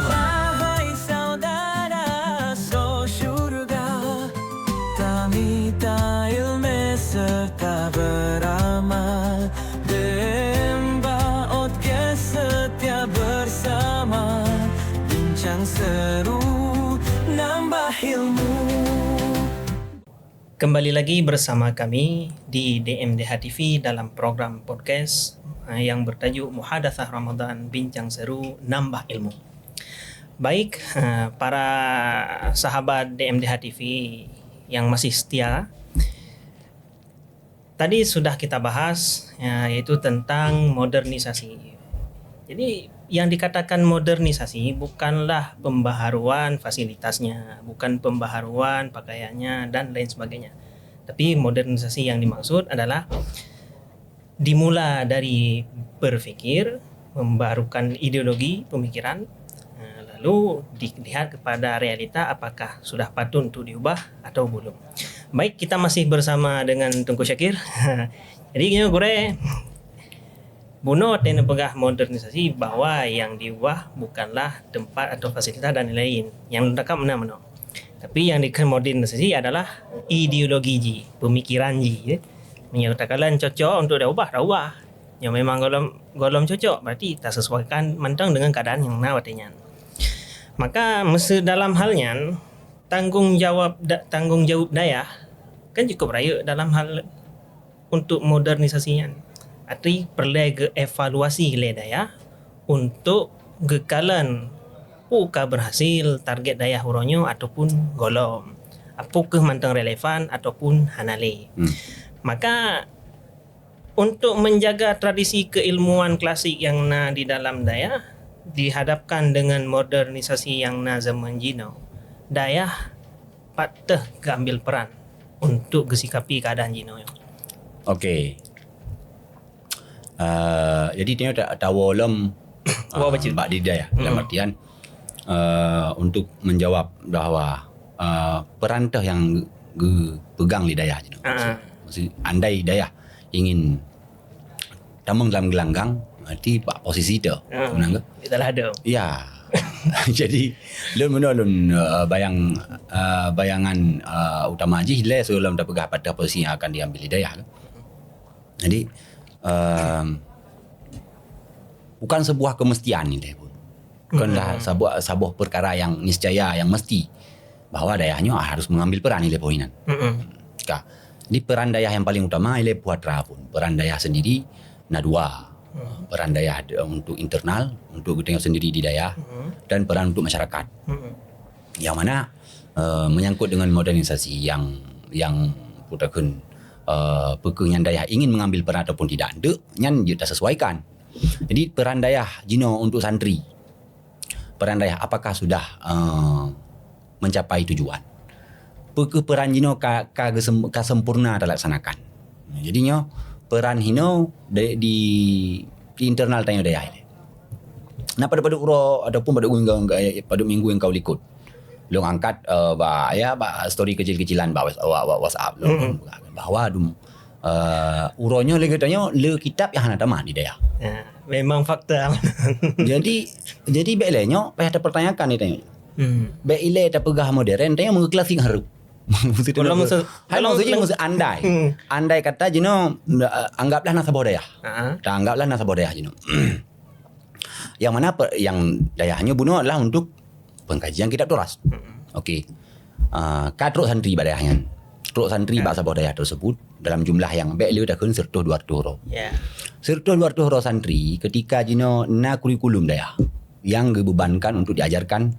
Wahai saudara, so syurga, tamita ilmu serta beramal, demba ot ke setia bersama, bincang seru, nambah ilmu. Kembali lagi bersama kami di D M D H T V dalam program podcast, eh, yang bertajuk Muhadatsah Ramadan, Bincang Seru Nambah Ilmu. Baik, eh, para sahabat D M D H T V yang masih setia, tadi sudah kita bahas, ya, yaitu tentang modernisasi. Jadi, yang dikatakan modernisasi bukanlah pembaharuan fasilitasnya, bukan pembaharuan pakaiannya, dan lain sebagainya. Tapi modernisasi yang dimaksud adalah dimula dari berpikir, membaharukan ideologi pemikiran, eh, lalu dilihat kepada realita apakah sudah patut untuk diubah atau belum. Baik, kita masih bersama dengan Teungku Syakir. Jadi, nyoe gurée, bunoe teuh neupeugah modernisasi bahwa nyang diubah bukanlah tempat atau fasilitas dan lain-lain. Nyang lôn tangkap meunan bunoe. Tapi nyang dikheun modernisasi adalah ideologi jih, pemikiran jih, ya. Meunyoe takalon cocok untuk diubah, taubah. Nyoe memang gohlom, gohlom cocok, berarti tasesuaikan mantong dengan keadaan nyang na watée nyan. Maka meuseu dalam hal nyan, tanggung jawab da-, tanggung jawab dayah kan cukup rayeuk dalam hal untuk modernisasi nyan. Arti peureulée geuevaluasi lé dayah untuk geukalon peue ka berhasil target dayah uroe nyoe ataupun gohlom. Apakah mantong relevan ataupun hana lé. Hmm. Maka untuk menjaga tradisi keilmuan klasik yang na di dalam dayah dihadapkan dengan modernisasi yang na zaman jinoe, dayah pat teuh geuambil peran untuk geusikapi keadaan jinoe. Okey. Uh, jadi tengok tak tahu lom uh, bak di dayah dalam artian uh, untuk menjawab bahawa uh, peran teuh yang geupegang di dayah jinoe. Uh-huh. Maksud, andai dayah ingin tamong dalam gelanggang, berarti bak posisi tu. Uh-huh. Benar ke? Itulah ada. Ya. Jadi lun menurut lun uh, bayang uh, bayangan uh, utama jih le sebelum terpegang pada posisi yang akan diambil di dayah. Jadi um, bukan sebuah kemestian ni deh pun. Bukanlah hmm. sebuah sebuah perkara yang niscaya yang mesti bahawa dayah nyoe harus mengambil peran ni deh pun inan. Hmm. Ka. Jadi peran dayah yang paling utama ialah puatra pun. Peran dayah sendiri na dua. Hmm. Peran dayah untuk internal, untuk geutanyoe sendiri di dayah hmm. dan peran untuk masyarakat. Hmm. Yang mana uh, menyangkut dengan modernisasi yang yang putakeun uh, peukeuh nyan dayah ingin mengambil peran ataupun tidak, dek nyan jeuet tasesuaikan. Jadi peran dayah jinoe untuk santri, peran dayah apakah sudah uh, mencapai tujuan? Peukeuh peran jinoe ka, ka, ka sempurna terlaksanakan? Jadi nyoe peran hinoe di, di, di internal tanyoe dayah ini. Nah pada pada uroe ataupun pada minggu pada minggu yang kau likut, long angkat uh, ba ya ba story kecil-kecilan ba WhatsApp long hmm. Bahwa dum uh, uroe nyoe lagi tanyoe le kitab yang hana tamat di dayah. Ya, memang fakta. Jadi jadi bek le nyoe payah terpertanyakan ni tanyoe. Hmm. Bek ile terpegang modern tanyoe mengeklasin haru. Kalau masa kalau masa masa andai. Hmm. Andai kata jino anggaplah na saboh dayah. Uh-huh. Anggaplah na saboh dayah jino. Yang mana yang dayahnya bunoe adalah untuk pengkajian kitab turas. Hmm. Okey. Uh, ka trok santri bak dayah nyan. Trok santri bak saboh dayah tersebut dalam jumlah yang bek le takheun seratus dua ratus ro. Ya. Seratus dua ratus ro santri ketika jino na kurikulum dayah yang dibebankan untuk diajarkan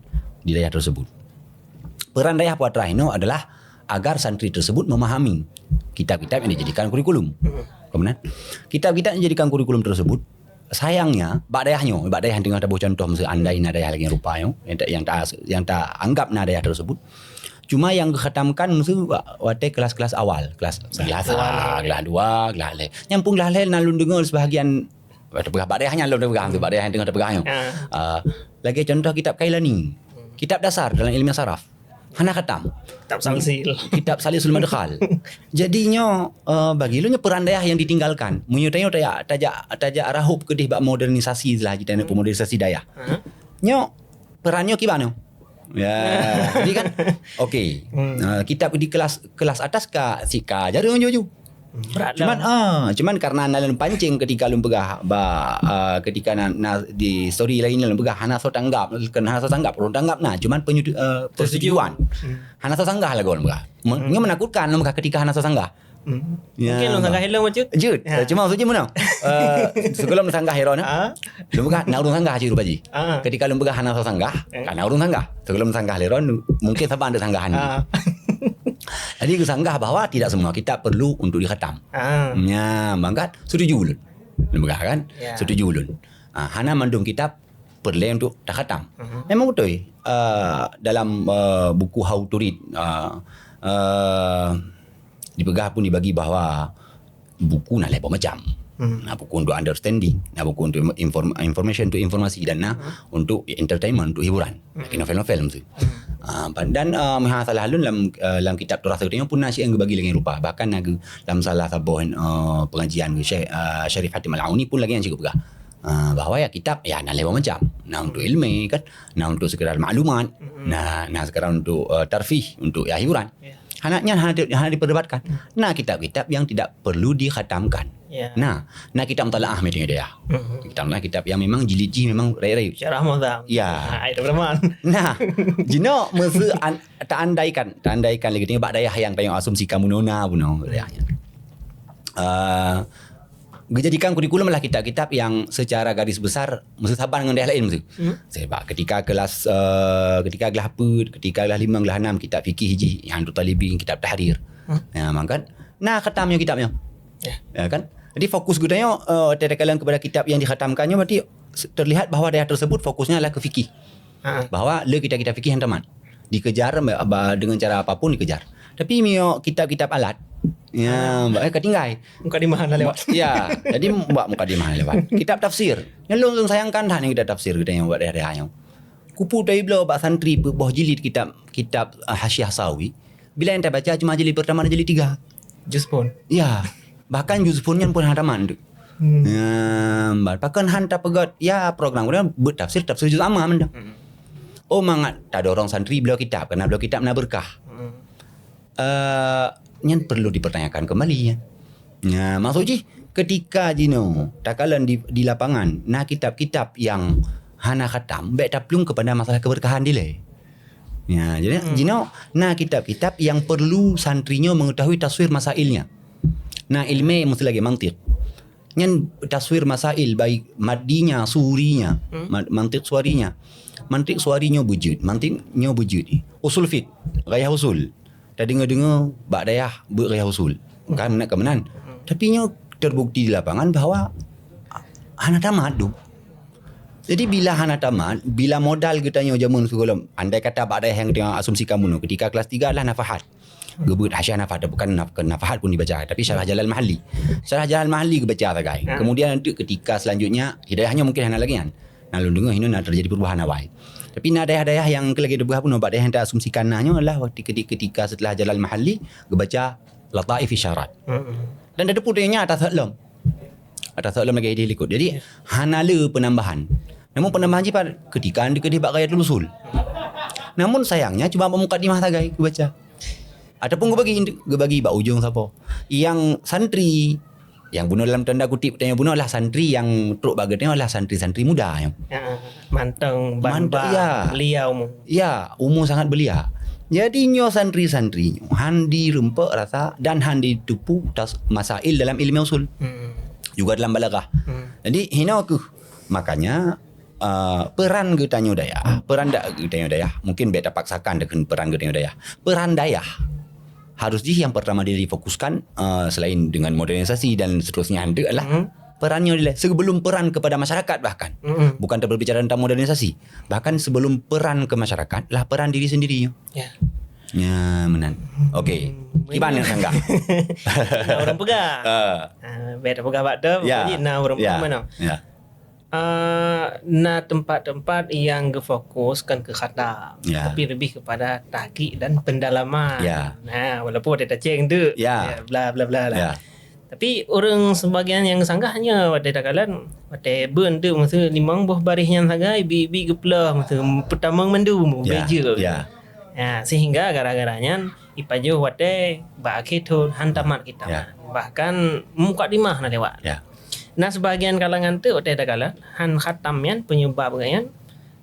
di dayah tersebut. Peran dayah putra ino adalah agar santri tersebut memahami kitab-kitab yang dijadikan kurikulum. Kemudian kitab-kitab yang dijadikan kurikulum tersebut sayangnya bak dayah nyoe, bak dayah yang tengah taboh contoh masa andai na dayah lagi rupa nyoe yang ta, yang ta, yang ta anggap na dayah tersebut. Cuma yang khatamkan masa watée kelas-kelas awal, kelas kelas A, kelas dua, kelas le. Nyang pun kelas le na lun dengar sebahagian Peugah bak dayah nyan lôn peugah tu bak dayah yang tengah teupeugah nyoe. Uh, lagi contoh kitab Kailani. Kitab dasar dalam ilmu saraf. Hana khatam. Kitab Salsil. Kitab Salisul Madkhal. Jadi nyoe uh, bagi lôn nyoe peran dayah yang ditinggalkan. Meunyoe tanyoe tajak tajak tajak rahop keudeh bak modernisasi lah kita nak modernisasi dayah. Nyoe peran nyoe kiban nyoe. Ya, jadi kan okey. Uh, kitab di kelas kelas atas ka sika jarang juju. Berat cuman ah, cuman karena nalon pancing ketika lun peugah ba uh, ketika na, na di story lain lun peugah hana so tanggap, kena hana so tanggap, urang tanggap nah, cuman penyutu, uh, persetujuan. Hmm. Hana so sanggah lagu lun peugah. Hmm. Menakutkan lun peugah ketika hana so sanggah. Hmm. Ya, mungkin lun sanggah hello macam. Jut. Ya. Cuma maksudnya mana? Uh, sebelum sanggah hero nah. Ha? Lun peugah na urang sanggah haji rupa ji. Ah. Ketika lun peugah hana so sanggah, eh? Karena urang sanggah. Sebelum sanggah leron mungkin saban ada sanggahan. Ah. Jadi geusanggah bahwa tidak semua kitab perlu untuk dikhatam. Ah. Ya, mangkat setuju ulun. Peugah kan? Ya. Setuju ulun. Ah, hana mandum kitab perlu untuk takhatam. Uh-huh. Memang betul. Uh, dalam uh, buku How to Read uh, uh, dipeugah pun dibagi bahwa buku na lhèe boh macam. Hmm. Na buku untuk understanding, na buku untuk inform, information untuk informasi dan na hmm. untuk entertainment untuk hiburan. Hmm. Novel-novel mesti. Hmm. Uh, dan uh, meuhai salah lôn dalam uh, dalam kitab Turath Seuti pun na siang bagi lagi rupa. Bahkan na dalam salah saboh uh, pengajian Syekh uh, Syarif Hatim Al-Auni pun lagi yang cukup peugah. Ah, bahwa ya kitab ya na lewat macam. Na untuk ilmu kan, na untuk sekedar maklumat, na na sekedar untuk uh, tarfih, untuk ya hiburan. Ya. Hana nyan hana, hana diperdebatkan. Nah, kitab-kitab yang tidak perlu dikhatamkan. Ya. Nah, nah kitab mutalaah misalnya dia. Kitab mutalaah kitab yang memang jilid jih memang rayu-rayu. Syarah Mu'dham. Ya. Nah, itu teman. Nah, jino mese an, tak andaikan, tak andaikan lagi tengok bak dayah yang tengok asumsi kamu nona bunoe dayah. Uh, dijadikan kurikulum adalah kitab-kitab yang secara garis besar mesti saban dengan dayah lain mesti. Hmm. Sebab ketika kelas uh, ketika kelas empat, ketika kelas lima, kelas enam kitab fikih ji, yang tu talibin kitab tahrir. Hmm. Ya, makan. Nah, khatamnya kitabnya. Ya. Ya kan? Jadi fokus geutanyoe uh, terkadang kepada kitab yang dikhatamkannya berarti terlihat bahawa dayah tersebut fokusnya adalah ke fikih. Ha. Bahawa le kitab-kitab fikih yang tamat. Dikejar dengan cara apapun dikejar. Tapi mio kitab-kitab alat ya, mbak eh, ketinggai. Mukadimah dah lewat. Ya, jadi buat mukadimah lewat. Kitab tafsir. Yang lôn sayangkan dah ni kitab tafsir kita yang buat dayah-dayah yang. Kupu tadi bak santri boh jilid kitab kitab uh, Hasyiah Sawi. Bila yang terbaca cuma jilid pertama dan jilid tiga. Juz pun. Ya. Bahkan juz pun yang pun hana tamat tu. Hmm. Ya, bahkan han tapeugah ya program kemudian buat tafsir tafsir juz amma menda. Hmm. Oh mangat tadorong santri beliau kitab karena beliau kitab na berkah. Hmm. Uh, nyan perlu dipertanyakan kembali ya. Ya, maksud jih ketika jino takalan di, di lapangan na kitab-kitab yang hana khatam, baik taplung kepada masalah keberkahan dilai. Ya, jadi hmm. Jino na kitab-kitab yang perlu santrinyo mengetahui taswir masailnya. Na ilmu mesti lagi mantik. Nyan taswir masail baik maddinya, surinya, hmm. Mantik suarinya. Mantik suarinya bujud, mantiknya bujud. Usul fit, gaya usul. Tadi dengar-dengar bak dayah bak gaya usul. Kan nak kemenan. Hmm. Tapi nyo terbukti di lapangan bahawa hana tamat tu. Jadi bila hana tamat, bila modal geutanyoe jameun sigohlom, andai kata bak dayah yang tengah asumsi kamu ketika kelas tiga adalah nafahat. Geubeuet hasyiah nafahat, bukan naf, nafahat pun dibaca, tapi syarah Jalal Mahalli. Syarah Jalal Mahalli geubaca sagai. Ha. Kemudian nanti ketika selanjutnya hidayahnya mungkin hana lagi kan. Nah, lôn dengar hino na terjadi perubahan awai. Tapi na dayah-dayah yang lagi dibuah pun bak dayah yang tak asumsikan na nyoe adalah waktu ketika, ketika setelah Jalal Mahalli geubaca Lataif Isyarat. Hmm. Dan ada pun nya atas lom. Atas lom lagi di likut. Jadi ya. Hana le penambahan. Namun penambahan jipat ketika anda kedih bak gaya usul. Namun sayangnya cuma mukadimah sagai geubaca. Ataupun geubagi geubagi bak ujong sapo. Yang santri yang bunoe dalam tanda kutip tanya bunoe adalah santri yang trok bak geutanyoe adalah santri-santri muda yang. Ya, mantong ban ba ya. Beliau mu. Ya, umur sangat belia. Jadi nyoe santri-santri nyoe han direumpok rasa dan han ditupu tas masail dalam ilmu usul. Hmm. Juga dalam balaghah. Hmm. Jadi hino keuh makanya uh, peran geutanyoe dayah, peran dak geutanyoe dayah, mungkin beta paksakan dengan peran geutanyoe dayah. Peran dayah harus jih yang pertama dia difokuskan uh, selain dengan modernisasi dan seterusnya itu adalah hmm. Perannya adalah sebelum peran kepada masyarakat bahkan hmm. Bukan terbicara tentang modernisasi, bahkan sebelum peran ke masyarakat lah peran diri sendiri. Ya. Ya, menan. Okey. Kiban yang sanggah. Nah, orang pegang. Uh. Uh, beta pegang bak tu, ya. Nah, orang ya. Pegang mana? Ya. Uh, na tempat-tempat yang gefokus kan ke khatam, ya. Tapi lebih kepada tahqiq dan pendalaman. Ya. Nah, walaupun ada ceng tu, ya. Ya, bla bla bla lah. Ya. Tapi orang sebagian yang sanggah hanya pada takalan, pada ben tu masa limong boh baris yang sagai bi bi geplah masa pertama mandu ya. Beja. Ya. Ya, sehingga gara-gara nyan ipajoh watée bak akhé thon han tamat kitab. Ya. Bahkan mukadimah na lewat. Ya. Nah, sebagian kalangan tu watée takalan han khatam nyan penyebab nyan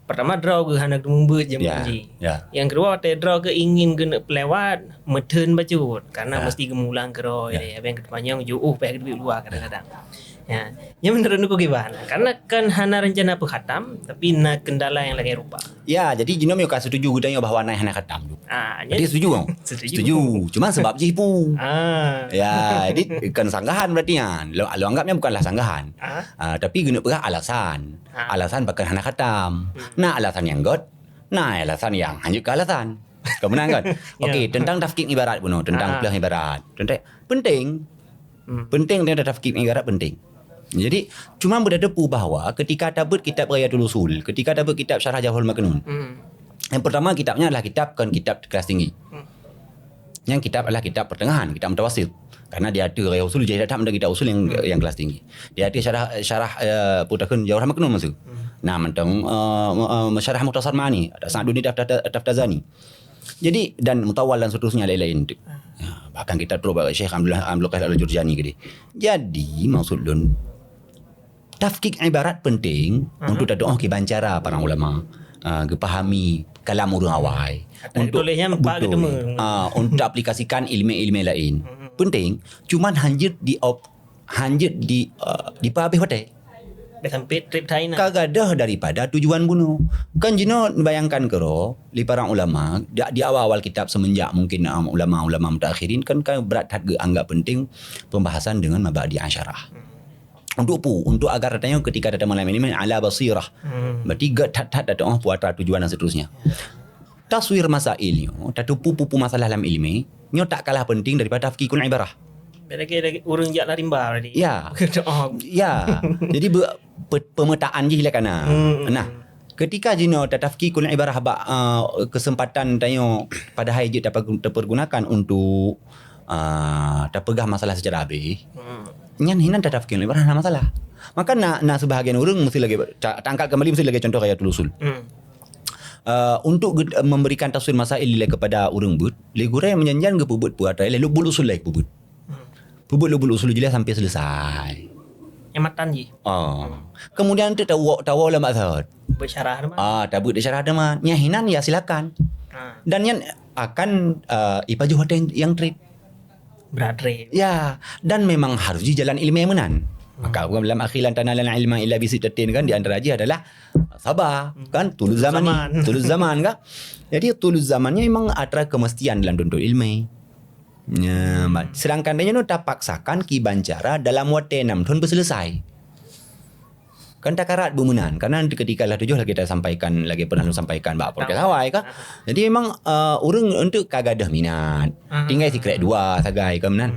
pertama droe geuh hana geumeubeut jeuem ya, ji. Ya. Yang kedua watée droe geuh ingin geuneuk peulewat meutheun bacut karena ya. Mesti geumulang keudroe ya. Yang keupanyang jiôh payah geuteubiet luwa kadang-kadang. Ya. Ya. Yang menurut aku gimana? Karena kan hana rencana peukhatam tapi na kendala yang lagée rupa. Ya, jadi jinoe ka setuju geutanyoe bahwa nai hana khatam tu. Ah, jadi setuju kan? Setuju. Setuju. Cuma sebab jih pu. Ah. Ya, jadi kan sanggahan berarti kan. Lo, lo anggapnya bukanlah sanggahan. Ah. Ah, tapi geuneuk peugah alasan. Ah. Alasan pakon hana khatam. Hmm. Na alasan yang got, na alasan yang hanya ke alasan. Kemenangan kan? Ya. Okey, tentang tafkik ibarat bunoe, tentang ah. Peuleuh ibarat. Tentang penting. Hmm. Penting tentang tafkik ibarat penting. Jadi, cuma beuda teupeu bahwa ketika tabeuet kitab Ghayatul Usul, ketika tabeuet kitab Syarah Jauharul Maknun, hmm. Yang pertama kitabnya adalah kitab kon kitab kelas tinggi. Hmm. Yang kitab adalah kitab pertengahan, kitab mutawasit. Karena di ateueh raya usul, jadi that mantong kitab usul nyang, nyang kelas tinggi. Di ateueh syarah, syarah, eh, peue takheun Jauharah Maknun masa. Nah, mantong, eh, eh, syarah Mukhtasar Ma'ani, ada Sa'duddin Tafta-, Taftazani. Jadi, dan Mutawwal dan seterusnya lain-lain tu. Ya, bahkan kitab trok bak Syekh Abdullah, Abdul Qadir Al-Jurjani keudeh. Jadi, maksud lôn, tafkik ibarat penting untuk tatu'oh kiban cara para ulama, ah, geupahami kalam ureueng awai. Untuk tuléh nyan empat betul. Keutemu. Ah, untuk aplikasikan ilmu-ilmu lain. Penting, cuman hanjeuet di op-, hanjeuet di, ah, dipeuhabéh watée. Dah sampai trip China. Ka gadôh daripada tujuan bunoe. Kan jinoe bayangkan keudroe, lé para ulama, di, di awal-awal kitab semenjak mungkin, ah, ulama-ulama mutaakhirin kan, kan brat that geuanggap penting pembahasan dengan mabadi asyarah. Untuk peue? Untuk agar tanyoe ketika tateumé lam ilmu ala basirah. Berarti gét that-that tatu'oh peue atra tujuan dan seterusnya. Taswir masail nyoe, tateupeue peue-peue masalah lam ilmu, nyoe tak kalah penting daripada tafkikul ibarah. Lagi, lagi ureueng jak lam rimba tadi. Ya. Oh. Ya. Jadi be-, pe-, pemetaan jih lé kana. Nah, ketika jinoe tatafkikul ibarah bak, eh, kesempatan tanyoe padahai jeuet tape-, tapergunakan untuk, eh, tapeugah masalah secara habéh, nyan hinan tatafkikul ibarah hana masalah. Maka na, na sebahagian ureueng mesti lagi ta-, tangkap kembali mesti lagi contoh Ghayatul Usul. Eh, untuk ge-, memberikan taswir masail ilai kepada ureueng beuet, lé gurée meunyan-nyan geupeubuet peue atra ilai, lubul usul ilai geupeubuet. Peubuet lubul usul jelas sampai selesai. Nyamatan jih. Oh. Kemudian tu tawoe, tawoe lam maksud. Bersyarah teuma. Ah, tabeuet syarah teuma. Nyang hinan ya silakan. Dan nyan akan, eh, ipajoh watée nyang treb. Berat treb. Ya, dan memang harus di jalan ilmiah meunan. Maka dalam akhilan tanalal ilma illa bisittatin kan, di antara jih adalah sabar, kan? Tulus zaman, tulus zaman kan? Jadi tulus zamannya memang atra kemestian dalam tuntut ilmu. Ya, sedangkan dia nyoe tapaksakan kiban cara dalam watée enam thon beuselesai. Kan takarat beumeunan, karena nanti ketika lah tujuh lagi tasampaikan, lagi pernah sampaikan bak podcast awai kah. Jadi memang, eh, ureueng untuk ka gadôh minat. Tinggai sikrek dua sagai kan meunan.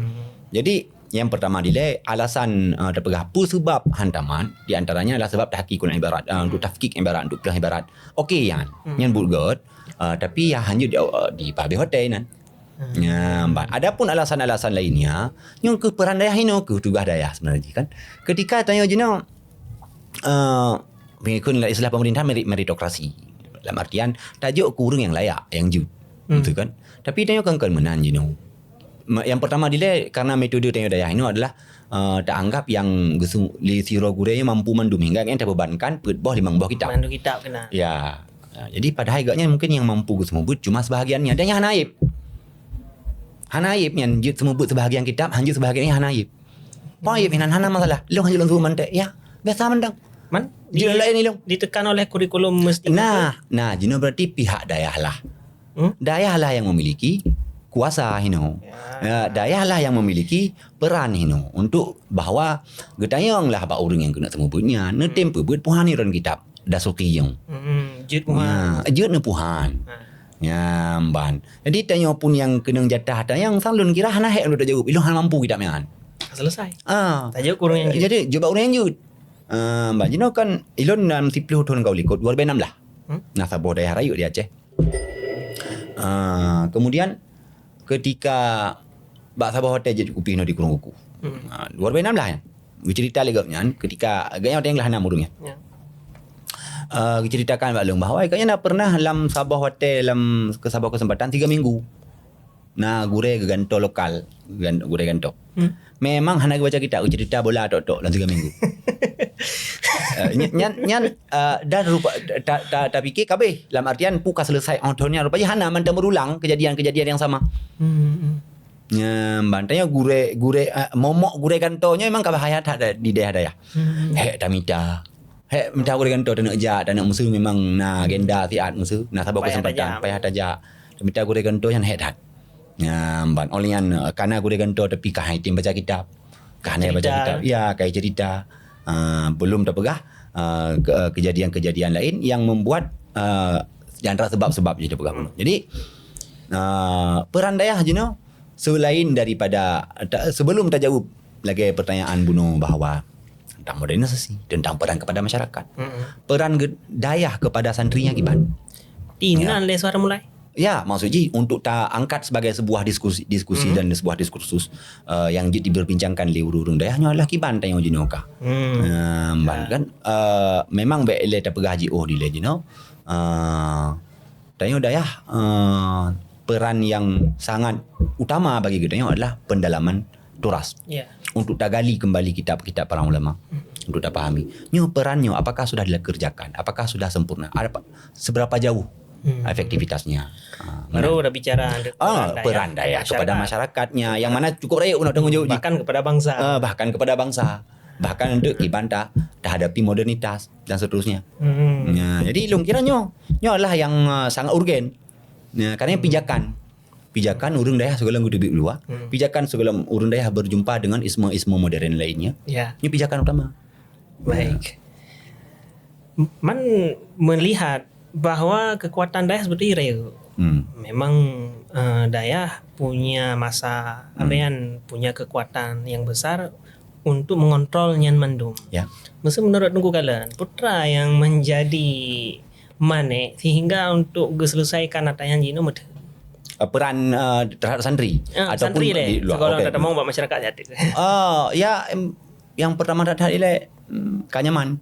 Jadi yang pertama dilée alasan, eh, tapeugah peue sebab hantaman, di antaranya adalah sebab tahqiqul ibarat, eh, untuk tahqiq ibarat, untuk peugah ibarat. Okey, nyan. Nyan buet gét, eh, tapi ya hanya di, eh, di pabeh hotel nan. Nyan, ban. Adapun alasan-alasan lainnya, nyoe keuh peran dayah inoe keuh tugaih dayah sebenarnya kan. Ketika tanyoe jinoe, eh, mengikut istilah pemerintah meri-, meritokrasi. Dalam artian, tajok keu ureueng nyang layak, nyang jeuet. Betul kan? Tapi tanyoe kan, kan meunan jinoe. Ma-, yang pertama dilée, karena metode tanyoe dayah inoe adalah, eh, taanggap nyang geusu-, lé sidroe gurée nyoe mampu mandum hingga nyang tabebankan peuet boh limong boh kitab. Mandum kitab kena. Ya. Ha, jadi padahai gobnyan mungkin nyang mampu geuseumeubeuet cuma sebahagiannya. Dan nyan hana aib. Hana aib nyan jeuet seumeubeuet sebahagian kitab, han jeuet sebahagian nyan hana aib. Peue aib inan hana masalah. Lôn han jeuet lôn seumeubeuet mantek. Ya, biasa mantong. Man, jeuet di-, laén ilong. Ditekan oleh kurikulum mesti. Nah, nah, jinoe berarti pihak dayah lah. Dayah lah yang memiliki kuasa hinoe. Ya. Ya, dayah lah yang memiliki peran hinoe untuk bahwa geutanyong lah bak ureueng nyang keuneuk seumeubeuet nyan, neutem peubeuet puhan iron kitab. Dasuki nyang. Hmm, jeuet puhan. Ya, jeuet neupuhan. Ha. Nyan ban. Jadi tanyoe pun nyang keunong jatah tanyong sang lôn kira hana hék lôn tajaweueb. Ilôn hana mampu kitab nyan. Selesai. Ah. Tajaweueb ureueng nyang jeuet. Jadi jaweueb ureueng nyang jeuet. Ah, ban jinoe kan ilôn dalam siplôh thon ka u likot, dua ribu enam belas. Hmm? Nah, saboh dayah rayeuk di Aceh. Ah, kemudian ketika bak saboh hotel jeuet kupi nyoe di Kurung Kuku. Hmm. Ah, dua ribu enam belas nyan. Geucerita lé gobnyan ketika gobnyan watée nyan lah na ureueng nyan. Ya. Eh, geuceritakan bak lôn bahwa gobnyan na pernah lam saboh watée lam keu saboh kesempatan tiga minggu. Na gurée geugantoe lokal, gan-, gurée gantoe. Hmm. Memang hana geubaca kitab, geucerita bola tok-tok lam tiga minggu. Eh, ny-, nyan, nyan, eh, dah rupa, ta, ta, tapike kabeh. Lam artian, peue ka selesai, oh, thon nyan, rupanya hana mantong berulang kejadian-kejadian yang sama. Hmm, hmm. Nyan, ban tanyoe gurée, gurée, eh, momok gurée gantoe nyoe memang ka bahaya that di dayah-dayah. Hmm. Hék tamita. Hék mita gurée gantoe taneuk jak, taneuk meuseu memang na agenda siat meuseu, na saboh kesempatan, payah tajak. Tamita gurée gantoe nyan hék that. Nyan, ban oleh nyan, eh, kana gurée gantoe tapi ka hai tem baca kitab. Ka hana baca kitab. Ya, kai cerita. Ah, belum tapeugah, ah, ke-, kejadian-kejadian lain yang membuat, ah, di antara sebab-sebab jih tapeugah bunoe. Jadi, ah, peran dayah jinoe selain daripada, ta-, sebelum tajaweueb lagée pertanyaan bunoe bahwa tentang modernisasi, tentang peran kepada masyarakat. Peran ge-, dayah kepada santrinya kiban. Inan lé suara mulai. Ya, maksud jih untuk ta angkat sebagai sebuah diskusi, diskusi hmm. dan sebuah diskursus uh, yang jeuet diperbincangkan lé ureuëng-ureuëng dayah nyoe adalah kiban tanyoe jinoe ka. Hmm. Uh, ban ya. Kan uh, memang bèk lé tapeugah jiôh dilèe jinoe. Uh, tanyoe dayah uh, peran yang sangat utama bagi geutanyoe adalah pendalaman turas. Ya. Untuk tagali kembali kitab-kitab para ulama. Hmm. Untuk tapahami. Nyoe peran nyoe apakah sudah dikerjakan? Apakah sudah sempurna? Ada seberapa jauh hmm. efektivitasnya. Ha, baru dah bicara ah, peran dayah kepada masyarakatnya yang mana cukup rayeuk untuk tanggung jawab bahkan kepada bangsa. Uh, bahkan kepada bangsa. Bahkan untuk kiban ta terhadapi modernitas dan seterusnya. Hmm. Ya, jadi lôn kira nyoe nyoe adalah yang uh, sangat urgen. Ya, karena hmm. pijakan pijakan ureuëng dayah sigohlom geuteubiet luwa, hmm. pijakan sigohlom ureuëng dayah berjumpa dengan isme-isme modern lainnya. Ya. Ini pijakan utama. Baik. Man melihat bahwa kekuatan dayah sebetulnya rayeuk. Hmm. Memang uh, dayah punya masa hmm. punya kekuatan yang besar untuk mengontrol nyan mandum. Ya. Mesti menurut Teungku Kalon, putra yang menjadi manéh sehingga untuk geuselesaikan ata nyang jinoe meuteun. Uh, peran uh, terhadap santri uh, ataupun santri deh, di luar. Sekolah okay. Teumong buat masyarakat jadi. Uh, ya, yang pertama that ilek mm, kanyaman.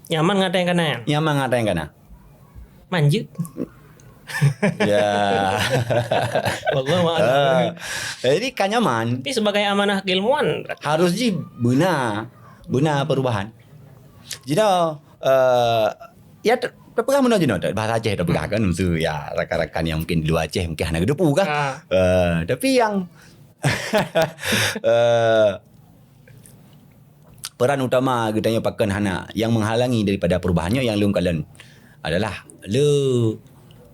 Nyaman ngatai kanan. Nyaman ngatai kanan. Manjek. Ya. Allah uh, jadi kanyaman. Tapi sebagai amanah keilmuan harus ji benar benar perubahan. Jinoe uh, ya terpeugah meunoe jinoe bahasa Aceh terpeugah kan mesti ya rakan-rakan yang mungkin di luar Aceh mungkin hana geudeupu kan. Ah. Uh, tapi yang uh, peran utama geutanyoe pakon hana yang menghalangi daripada perubahan nyoe yang lôn kalon adalah le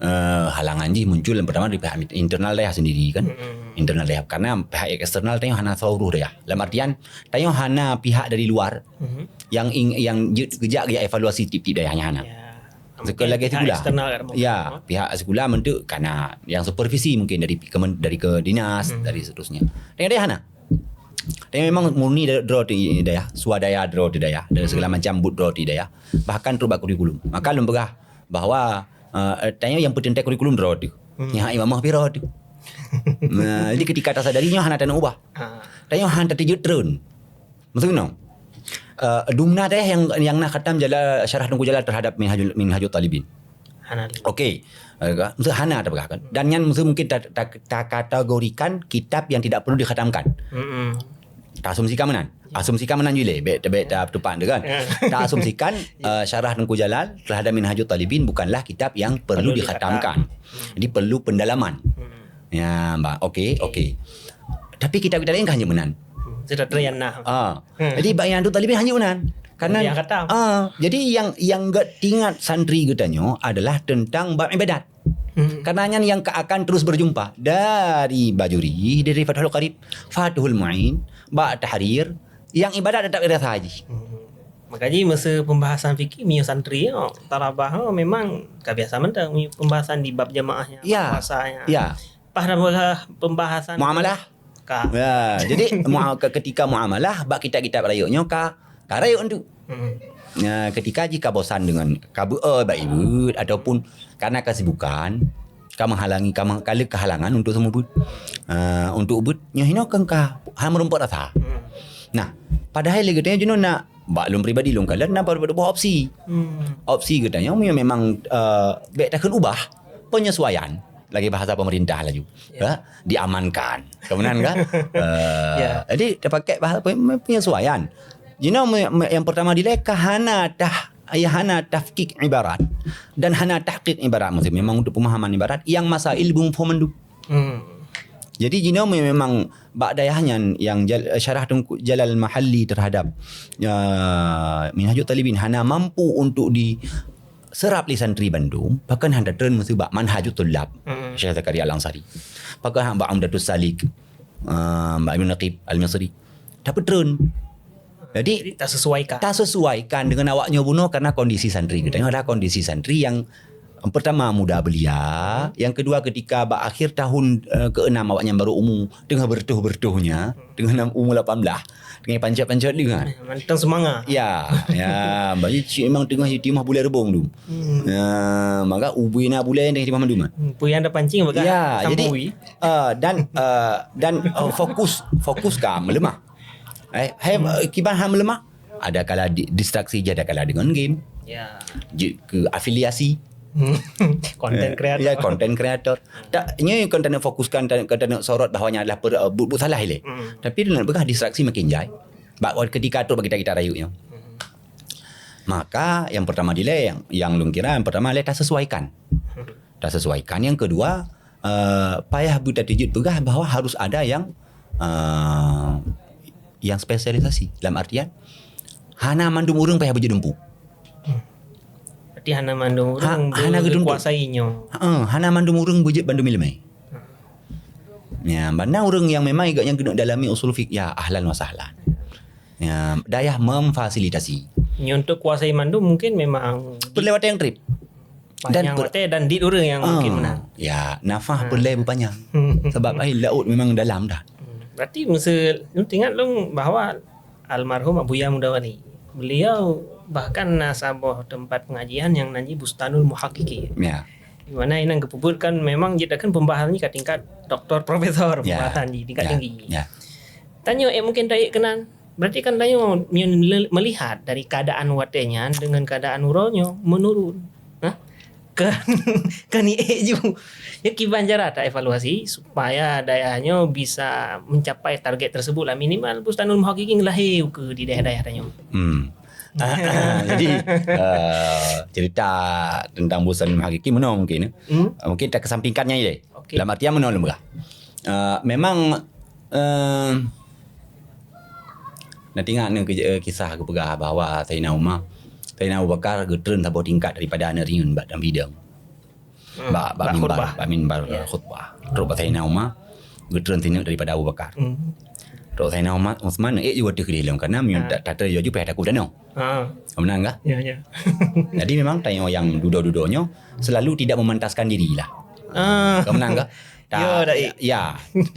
uh, halangan jih muncul yang pertama dari pihak internal dayah sendiri kan. Mm-hmm. Internal dayah karena pihak eksternal tanyoe hana seluruh dayah. Dalam artian tanyoe hana pihak dari luar mm-hmm. yang yang geujak ya evaluasi tiap-tiap dayahnya hana. Ya. Sekali lagi sekolah. Ya, pihak sekolah bentuk karena yang supervisi mungkin dari dari ke dinas, hmm. dari seterusnya. Dayah-dayah hana. Tapi memang murni droe di dayah, swadaya droe di dayah, dan segala hmm. macam buet droe di dayah. Bahkan trok bak kurikulum. Maka lôn peugah bahwa uh, tanya yang penting kurikulum droe tu. Hmm. Yang imamah piro tu. Nah, jadi ketika tasadari nyoe hana tanah ubah. Ah. Tanya hana tajut trön. Maksud no? Uh, dumna deh yang yang na khatam jala syarah Teungku Jalal terhadap Minhajul Minhajul Talibin. Hana. Okey. Uh, maksud hana tapeugah kan. Dan nyan maksud mungkin ta, ta, ta kategorikan kitab yang tidak perlu dikhatamkan. Hmm. Ta asumsikan meunan. Asumsikan meunan jih lé, bèk bèk ta tupak tu kan. Ta asumsikan uh, syarah Teungku Jalal terhadap Minhajul Talibin bukanlah kitab yang perlu, perlu dikhatamkan. Jadi perlu pendalaman. Hmm. Ya, bah. Okey, okey. Tapi kitab-kitab lain kan hanya meunan. Sudah terlihat nah. Ah. Hmm. Jadi bagi Minhajul Talibin hanya meunan. Karena yang kata. Ah, jadi yang yang geutingat santri geutanyoe adalah tentang bab ibadat. Hmm. Karena nyan yang akan terus berjumpa dari Bajuri, dari Fathul Qarib, Fathul Muin, bak Tahrir, yang ibadat tetap rasa haji. Hmm. Makanya masa pembahasan fikih minyo santri yo, tarabah yo, memang ka biasa mantap pembahasan di bab jamaahnya, ya. Puasanya. Ya. Pas dah pembahasan muamalah. Ka. Ya, jadi ketika muamalah bak kitab-kitab rayeuk nyoe ka ka rayeuk tu. Hmm. Ya, ketika jih ka bosan dengan ka beu bak ibu ataupun karena kesibukan ka menghalangi ka mengkala kehalangan untuk semua buet. Uh, untuk buet nyoh hino kan ka ha merumpok rasa. Hmm. Nah, padahal lagi tanya jenuh nak bak lôn pribadi lôn kala na beberapa opsi. Hmm. Opsi geutanyoe memang uh, bèk takheun ubah penyesuaian lagi bahasa pemerintah laju. Ya. Ha? Diamankan. Kemudian kan? Uh, ya. Jadi terpakai bahasa penyesuaian. Jinoe yang pertama dileka hana tah ya hana tahqiq ibarat dan hana tahqiq ibarat maksud memang untuk pemahaman ibarat yang masail bung fomendu. Hmm. Jadi jinoe memang bak dayah nyan yang jal, syarah Teungku Jalal Mahalli terhadap uh, Minhajul Talibin hana mampu untuk di serap lé santri bandum, bahkan hana treun meusu bak manhajut tulab. Hmm. Syekh Zakaria Al-Ansari. Bahkan bak Umdatus Salik, uh, bak Ibnu Naqib Al-Misri. Tapi treun. Jadi, jadi tak sesuaikan. Tak sesuaikan dengan awak nyoe bunoe karena kondisi santri. Kita adalah kondisi santri yang Pertama muda belia, yang kedua ketika bak akhir tahun, eh, keenam awaknyan baru umu, tengah bertuh-bertuhnya, tengah nam-, umu lapan belas, tengah pancet-pancet dengan. Mantang semangat. Ya, ya, bagi cik memang tengah di timah bulai rebong tu. Hmm. Ya, maka ubui na bulai yang tengah timah mandum. Hmm, puyang dah pancing bagaimana? Ya, jadi uh, dan uh, dan uh, fokus fokus ka melemah. Eh, hai, hmm. Kiban ha melemah. Ada kala di, distraksi je, ada kala dengan game. Ya. Je ke afiliasi. Content creator. Ya, content creator. Tak, nyo yang konten fokuskan, konten sorot bahawa nya adalah per, uh, buat salah ile. Hmm. Tapi dia nak peugah distraksi makin jai. Bak ketika tu bagi kita kita rayu nyo. Hmm. Maka yang pertama dile yang yang lung kira yang pertama le tasesuaikan. Hmm. Tasesuaikan. Yang kedua, uh, payah buta tujut peugah bahawa harus ada yang uh, yang spesialisasi dalam artian hana mandum urang payah bujur dumpu. Berarti hana mandum urang ha, hana gedumpu. Kuasai nyo. Ha, hana mandum urang bujur bandum ilmu. Ya, banda urang yang memang igak yang kena dalami usul fiqh, ya ahlan wa sahlan. Ya, dayah memfasilitasi. Nyo untuk kuasai mandum mungkin memang perlewatan yang trip. Dan per, dan dit urang yang uh, mungkin menang. Ya, nafah uh. Perlai berpanjang. Sebab ai laut memang dalam dah. Hmm. Berarti mesti ingat long bahawa almarhum Abuya Muda Wali, beliau bahkan na saboh tempat pengajian yang nanji Bustanul Muhakiki. Ya. Di mana yang kepubuat kan memang jitakan pembahasan ni ke tingkat doktor profesor ya. Pembahasan di tingkat ya. Tinggi. Ya. Tanya eh mungkin tak kenal. Berarti kan tanyoe melihat dari keadaan watée nyan dengan keadaan uroe nyoe menurun. Hah? Ke ke ni eh ju. Ya kiban cara tak evaluasi supaya dayah nyoe bisa mencapai target tersebut lah minimal Bustanul Muhakiki lahir ke di daerah-daerah tanyoe. Hmm. Jadi uh, cerita tentang Bustanul Muhakiki menoe mungkin. Hmm? Mungkin tak kesampingkannya ya. Okay. Dalam artian menoe lembah. Uh, memang uh, Nah, ingat ni kisah geupeugah bahwa Saidina Umar, Saidina Abu Bakar geutreun saboh tingkat daripada aneuk riyeun bak dalam bidang. Hmm, bak bak mimbar, bak mimbar ya. Khutbah. Trok bak Saidina Umar geutreun sineuk daripada Abu Bakar. Hmm. Trok Saidina Umar Utsman ék juga teuh di dalam karena meunyoe ah. Tak tak terjadi payah takut dano. Ah. Menang kah? Ya ya. Jadi memang tanyoe yang dudo-dudo nyoe selalu tidak memantaskan diri lah. Ah. Kau menang kah? Ta, ya, ya,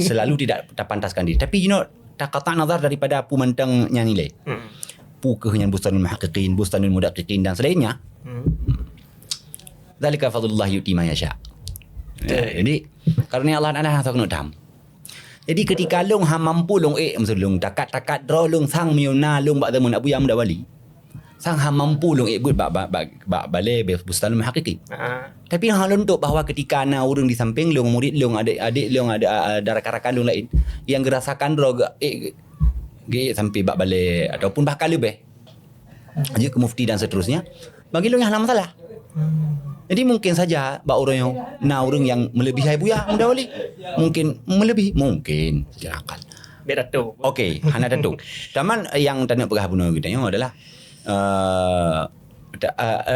selalu tidak tapantaskan diri. Tapi you know, tak kata nazar daripada pu manteng nyan nilai. Hmm. Pu keuh nyan Bustanul Muhaqqiqin, Bustanul Mudaqiqin dan selainnya. Hmm. Zalika fadlullah yu'ti man yasha. Ya, jadi karena Allah Taala hana keuneuk tham. Jadi ketika long ha mampu long eh masa long takat-takat droe long sang meuna long bak zaman Abu Yamda Wali. Sang ha mampu long ék buet bak bak bak, bak balé Bustanul Muhaqqiqin. Ha. Tapi ha lôn tôp bahwa ketika na ureuëng di samping long, murid long, adik-adik long, ada ada rakan-rakan long lain yang gerasakan droe ge ék ge sampai bak balé ataupun bahkan lebih. Lanjut ke mufti dan seterusnya. Bagi long yang hana masalah. Jadi mungkin saja bak ureuëng yang na ureuëng yang melebihi Abu Yamda Wali. Mungkin melebihi, mungkin secara akal. Biar datuk. Okey, hana datuk. Taman yang taneuk peugah bunoe geutanyoe adalah uh,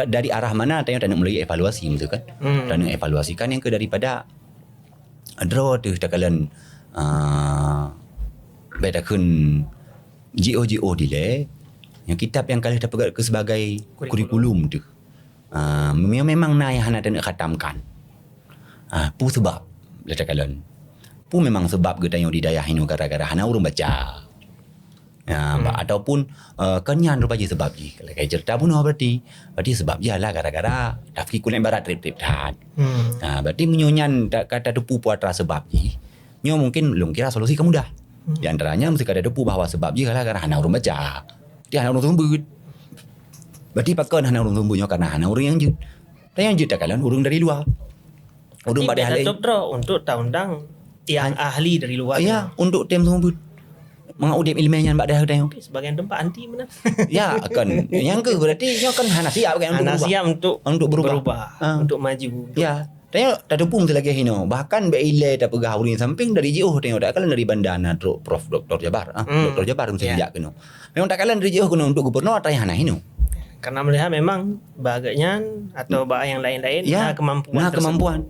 dari arah mana tanya tanya mulai evaluasi gitu kan. Hmm. Tanya evaluasi kan yang ke daripada draw tu takalon uh, baik takun G O G O dile yang kitab yang kali terpegat ke sebagai kurikulum, kurikulum tu. Uh, memang na yang hana tanya khatamkan. Uh, pu sebab dia takalon. Pu memang sebab geutanyoe di dayah inoe gara-gara hana ureuëng baca. Ya, hmm. Ataupun uh, kan nyan rupa jih sebab jih. Kalau kai cerita bunoe berarti, berarti sebab jih adalah gara-gara tafki kulit barat trip-trip tan. Hmm. Ha, berarti meunyoe nyan kata teupeu putra sebab jih. Nyoe mungkin lung kira solusi ka mudah. Hmm. Di antaranya mesti kada teupeu bahwa sebab jih adalah gara-gara hana ureuëng baca. Dia hana ureuëng seumeubeuet. Berarti pakon hana ureuëng seumeubeuet nyoe karena hana ureuëng yang jeuet. Dan yang jeuet takalon ureuëng dari luar. Ureuëng bak deh lain. Untuk ta undang yang ahli dari luar. Ya, untuk tem seumeubeuet. Mengak udeb ilmiah nyan bak deh lain. Sebagian tempat anti mana? Ya, kan. Yang ke berarti nyoe kan hana siap kan untuk berubah. Hana siap untuk untuk berubah. Berubah, ha. Untuk maju. Untuk ya. Tengok tak tepung selagi hino. Bahkan bek ilai tak peugah ureuëng samping dari jauh tengok tak kalau dari bandar na truk Prof Doktor Jabar. Ah, hmm. Doktor Jabar mesti ya. Sejak kena. Memang tak kalan dari jauh kena untuk gubernur atau yang hana hino. Karena melihat memang bak nyan atau bak yang lain-lain ya, na kemampuan. Na kemampuan.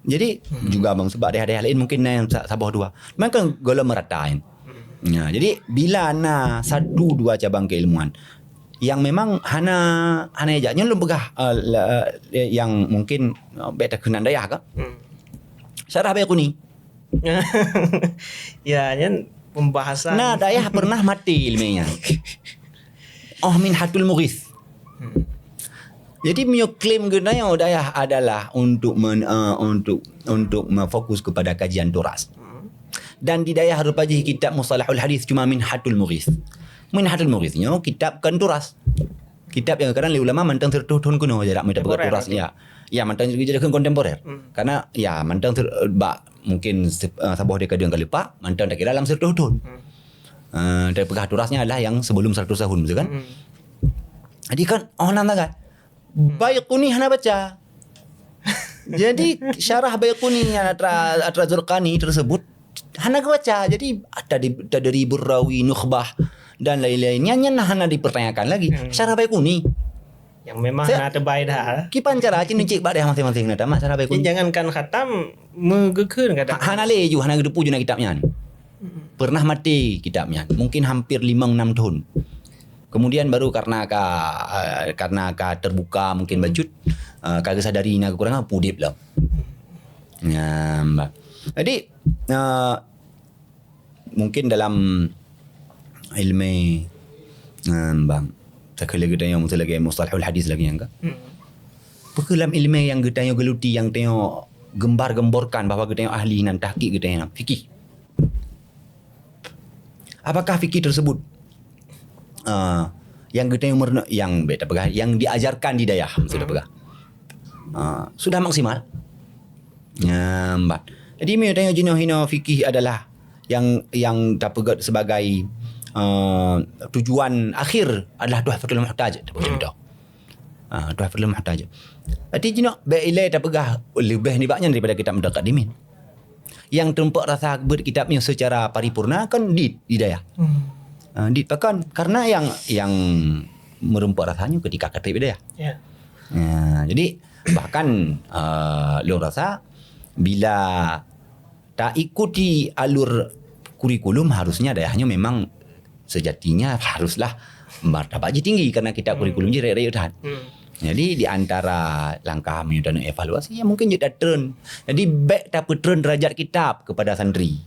Jadi hmm. Juga bang sebab daerah-daerah lain mungkin na yang saboh dua. Memang kan gola merata kan. Hmm. Ya, jadi bila na satu dua cabang keilmuan Yang memang hana, hana jak. Nyoe lôn peugah, eh, la-, eh, yang mungkin, eh, bèk takeunan dayah ka. Hmm. Syarah Baiquni. Ya, nyan pembahasan. Nah, dayah pernah maté ileumèe nyan. Oh, Minhatul Mughith. Hmm. Jadi, meunyoe klaim geutanyoe dayah adalah untuk men-, eh, untuk, untuk fokus kepada kajian turas. Hmm. Dan di dayah rupa jih kitab Mustalahul Hadis cuma Minhatul Mughith. Minhatul Mughith nyoe kitab kon turas. Kitab nyang geukarang lé ulama mantong sireutoh thon keunoe jarak meutabeuet turas, ya. Ya, mantong jadi kontemporer. Hmm. Karena, ya, mantong sir-, bak mungkin se-, eh, saboh dekade nyang ka leupah, mantong takira lam sireutoh thon. Hmm. Eh, tapeugah turas nyan adalah nyang sebelum seratus tahun, betul kan? Hmm. Jadi kan, oh, nan sangat. Hmm. Baiquni hana baca. Jadi, syarah Baiquni nyang atra, atra Zurqani tersebut, hana geubaca. Jadi, tadi, tadribur rawi, nukhbah, dan lain-lain. Nyan, nyan hana dipertanyakan lagi. Hmm. Syarah Baiquni. Yang memang Saya, hana teubai dah. Kiban cara cit neucék bak dayah maséng-maséng na tamat syarah Baiquni. Jangankan khatam, meugeukheun kadang. Ha-, hana lé ju, hana geuteupeue ju na kitab nyan. Hmm. Pernah maté kitab nyan. Mungkin hampir limong enam thon. Kemudian baru karena ka, eh, karena ka terbuka mungkin bacut, eh, ka geusadari na kekurangan, pudip lom. Nyan, bah. Jadi, eh, mungkin dalam ilmu, eh, bang, takheun lagèe geutanyoe, misal lagèe mustalahul hadis lagèe nyan ka. Hmm. Pakon lam ilmu nyang geutanyoe geuluti, nyang tanyoe gembar-gemborkan bahwa geutanyoe ahli nan, tahqiq geutanyoe nan, fikih. Apakah fikih tersebut, ah, yang geutanyoe meureuno-, yang bèk tapeugah, yang diajarkan di dayah, maksud tapeugah, ah, sudah maksimal? Nyan, bah. Jadi, meunyoe tanyoe jinoe hinoe fikih adalah yang, yang tapeugah sebagai, ah, tujuan akhir adalah Tuhfatul Muhtaj, tapeugah macam tu. Ah, Tuhfatul Muhtaj. Jadi, jinoe bèk ilèe tapeugah leubeh nibak nyan daripada kitab Mutaqaddimin. Nyang teumpok rasa beuet kitab nyoe secara paripurna kan di, di dayah. Hmm. Ah, di, pakon? Karena nyang, nyang meurumpok rasa nyoe ketika ka trép di dayah. Ya. Ya, jadi bahkan, ah, lôn rasa bila taikuti alur kurikulum, harusnya dayah nyoe memang sejatinya haruslah martabat jih tinggi karena kitab kurikulum jih rayeuk-rayeuk that. Hmm. Jadi, di antara langkah meunyoe taneuk evaluasi, ya mungkin jeuet tatreun. Jadi, bèk tapeutreun derajat kitab kepada santri.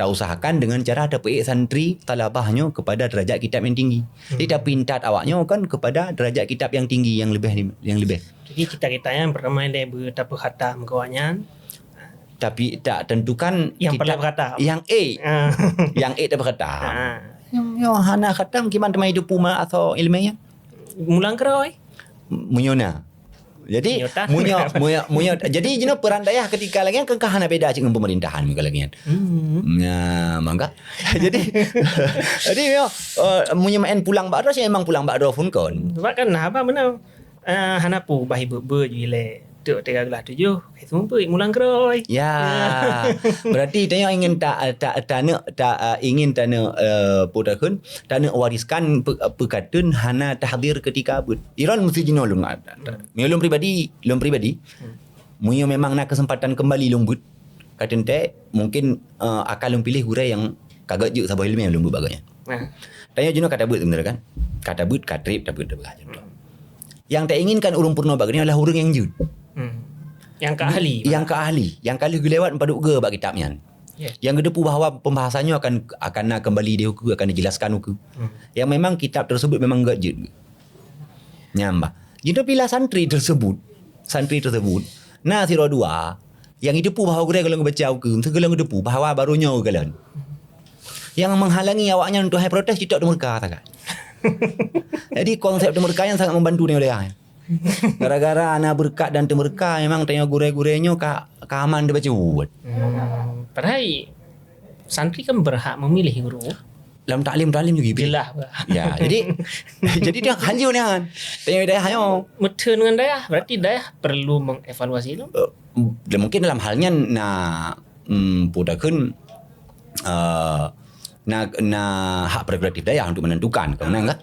Tausahakan dengan cara tapeuék santri talabah nyoe kepada derajat kitab yang tinggi. Jadi, hmm, tapeuintat awak nyoe kan kepada derajat kitab yang tinggi, yang lebih, yang lebih. Jadi, cita-citanya pertama dia ber-, tapeuhatam keu awak nyan. Tapi tak tentukan yang kitab pernah berkhatam. Yang A. Ah. Yang A tak berkhatam. Ah. Yang, yang hana khatam, kiban teuma itu puma atau ilmu nyan? Mulang keurôi. Meunyoe na. Jadi, meunyoe, meunyoe, meunyoe, jadi, jinoe peran dayah ketika lagèe nyan kan ka hana beda cit ngon pemerintahan ketika lagèe nyan. Hmm. Nah, maka. Jadi, jadi, yo, eh, meunyoe main pulang bak droe, memang pulang bak droe phon kon. Sebab kan, nah, apa benar? Ah, hana peue bah ibu-bu ju ilèe. Tok tiga belas tujuh, hai seumeubeuet mulang keurôi. Ya. Berarti tanyoe ingin ta, ta, taneuk, ta, ingin taneuk, eh, peue takheun, taneuk wariskan pe-, peukateun hana tahdir ketika beuet. Iron mesti jinoe lôn. Hmm. Meunyoe lôn pribadi, lôn pribadi, hmm, meunyoe memang na kesempatan kembali lôn beuet, ka teuntèe, mungkin, eh, akan lôn piléh gurèe nyang ka gèt jeuet saboh ileumèe lôn beuet bak gobnyan. Nah. Tanyoe jinoe ka tabeuet sebenarnya kan? Ka tabeuet, ka trép, tabeuet, tabeuet. Nyang tainginkan ureueng peurunoe bak gobnyan adalah ureueng nyang jeuet. Hmm. Nyang ka ahli. Nyang ka ahli, nyang ka lheueh geulewat padub goe bak kitab nyan. Ya. Nyang geuteupeue bahwa pembahasan nyoe akan, akan na kembali di ukeue, akan dijelaskan ukeue. Hmm. Nyang memang kitab tersebut memang gèt jeuet. Nyan bah. Jinoe bila santri tersebut, santri tersebut, na sidroe dua, nyang jiteupeue bahwa gurèe gohlom geubaca ukeue, meusti gohlom geuteupeue bahwa barô nyoe geukalon. Nyang menghalangi awaknyan untuk hai protes, cit teumeuruka sagai. Jadi, konsep teumeuruka nyan sangat membantu tanyoe dayah. Gara-gara na beureukat dan teumeuruka, memang tanyoe gurèe-gurèe nyoe ka, ka aman teubacut. Hmm, padahai santri kan berhak memilih guru. Lam taklim-taklim juga. Jelas, bah. Ya, jadi, jadi dia hanjeuet nyan. Tanyoe dayah nyoe. Meutheun ngon dayah, berarti dayah perlu mengevaluasi tu. Eh, dan mungkin dalam hal nyan na, hmm, peue takheun, eh, na, na hak prerogatif dayah untuk menentukan, kan, kan?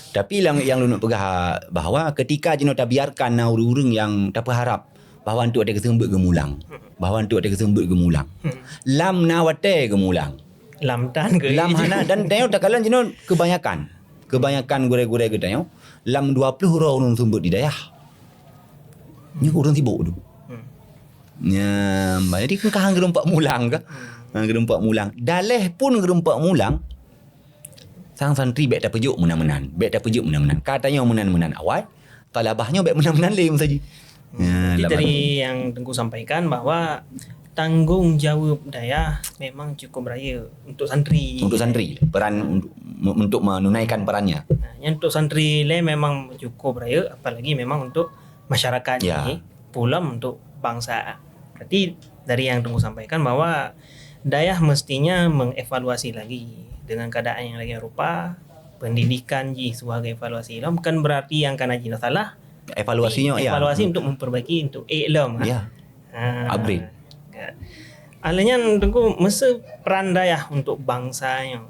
Tapi yang, yang lôn peugah bahwa ketika jinoe tabiarkan na ureueng-ureueng nyang tapeuharap bahwa untuk ada keseumeubeuet geumulang, bahwa untuk ada keseumeubeuet geumulang. Hmm. Lam na watèe geumulang. Lam tan ke? Lam hana, dan tanyoe takalon jinoe kebanyakan. Kebanyakan gurée-gurée geutanyoe lam dua ploh droe ureuëng seumeubeuet di dayah. Nyoe ureuëng sibuk tu. Hmm. Nya, jadi kan ka han geureumpok mulang ka. Hmm. Han geureumpok mulang. Daléh pun geureumpok mulang. Sang santri bék tapeujok meunan-meunan. Bék tapeujok meunan-meunan. Ka tanyoe meunan-meunan awai, talabah nyoe bék meunan-meunan lé meusaji. Hmm. Ya, jadi dari yang Teungku sampaikan bahwa tanggung jawab dayah memang cukup rayeuk untuk santri. Untuk santri, peran untuk, untuk menunaikan perannya. Nah, yang untuk santri lé memang cukup rayeuk, apalagi memang untuk masyarakat. Ya. Ni, pulom untuk bangsa. Berarti dari yang Teungku sampaikan bahwa dayah mestinya mengevaluasi lagi dengan keadaan yang lagi rupa, pendidikan jih sebagai evaluasi. Lom bukan berarti yang kana jih salah. Evaluasinya, ya. Evaluasi untuk memperbaiki, untuk ék lom, ha. Ya. Ha. Upgrade. Ya. Alanya Teungku, masa peran dayah untuk bangsa nyoe.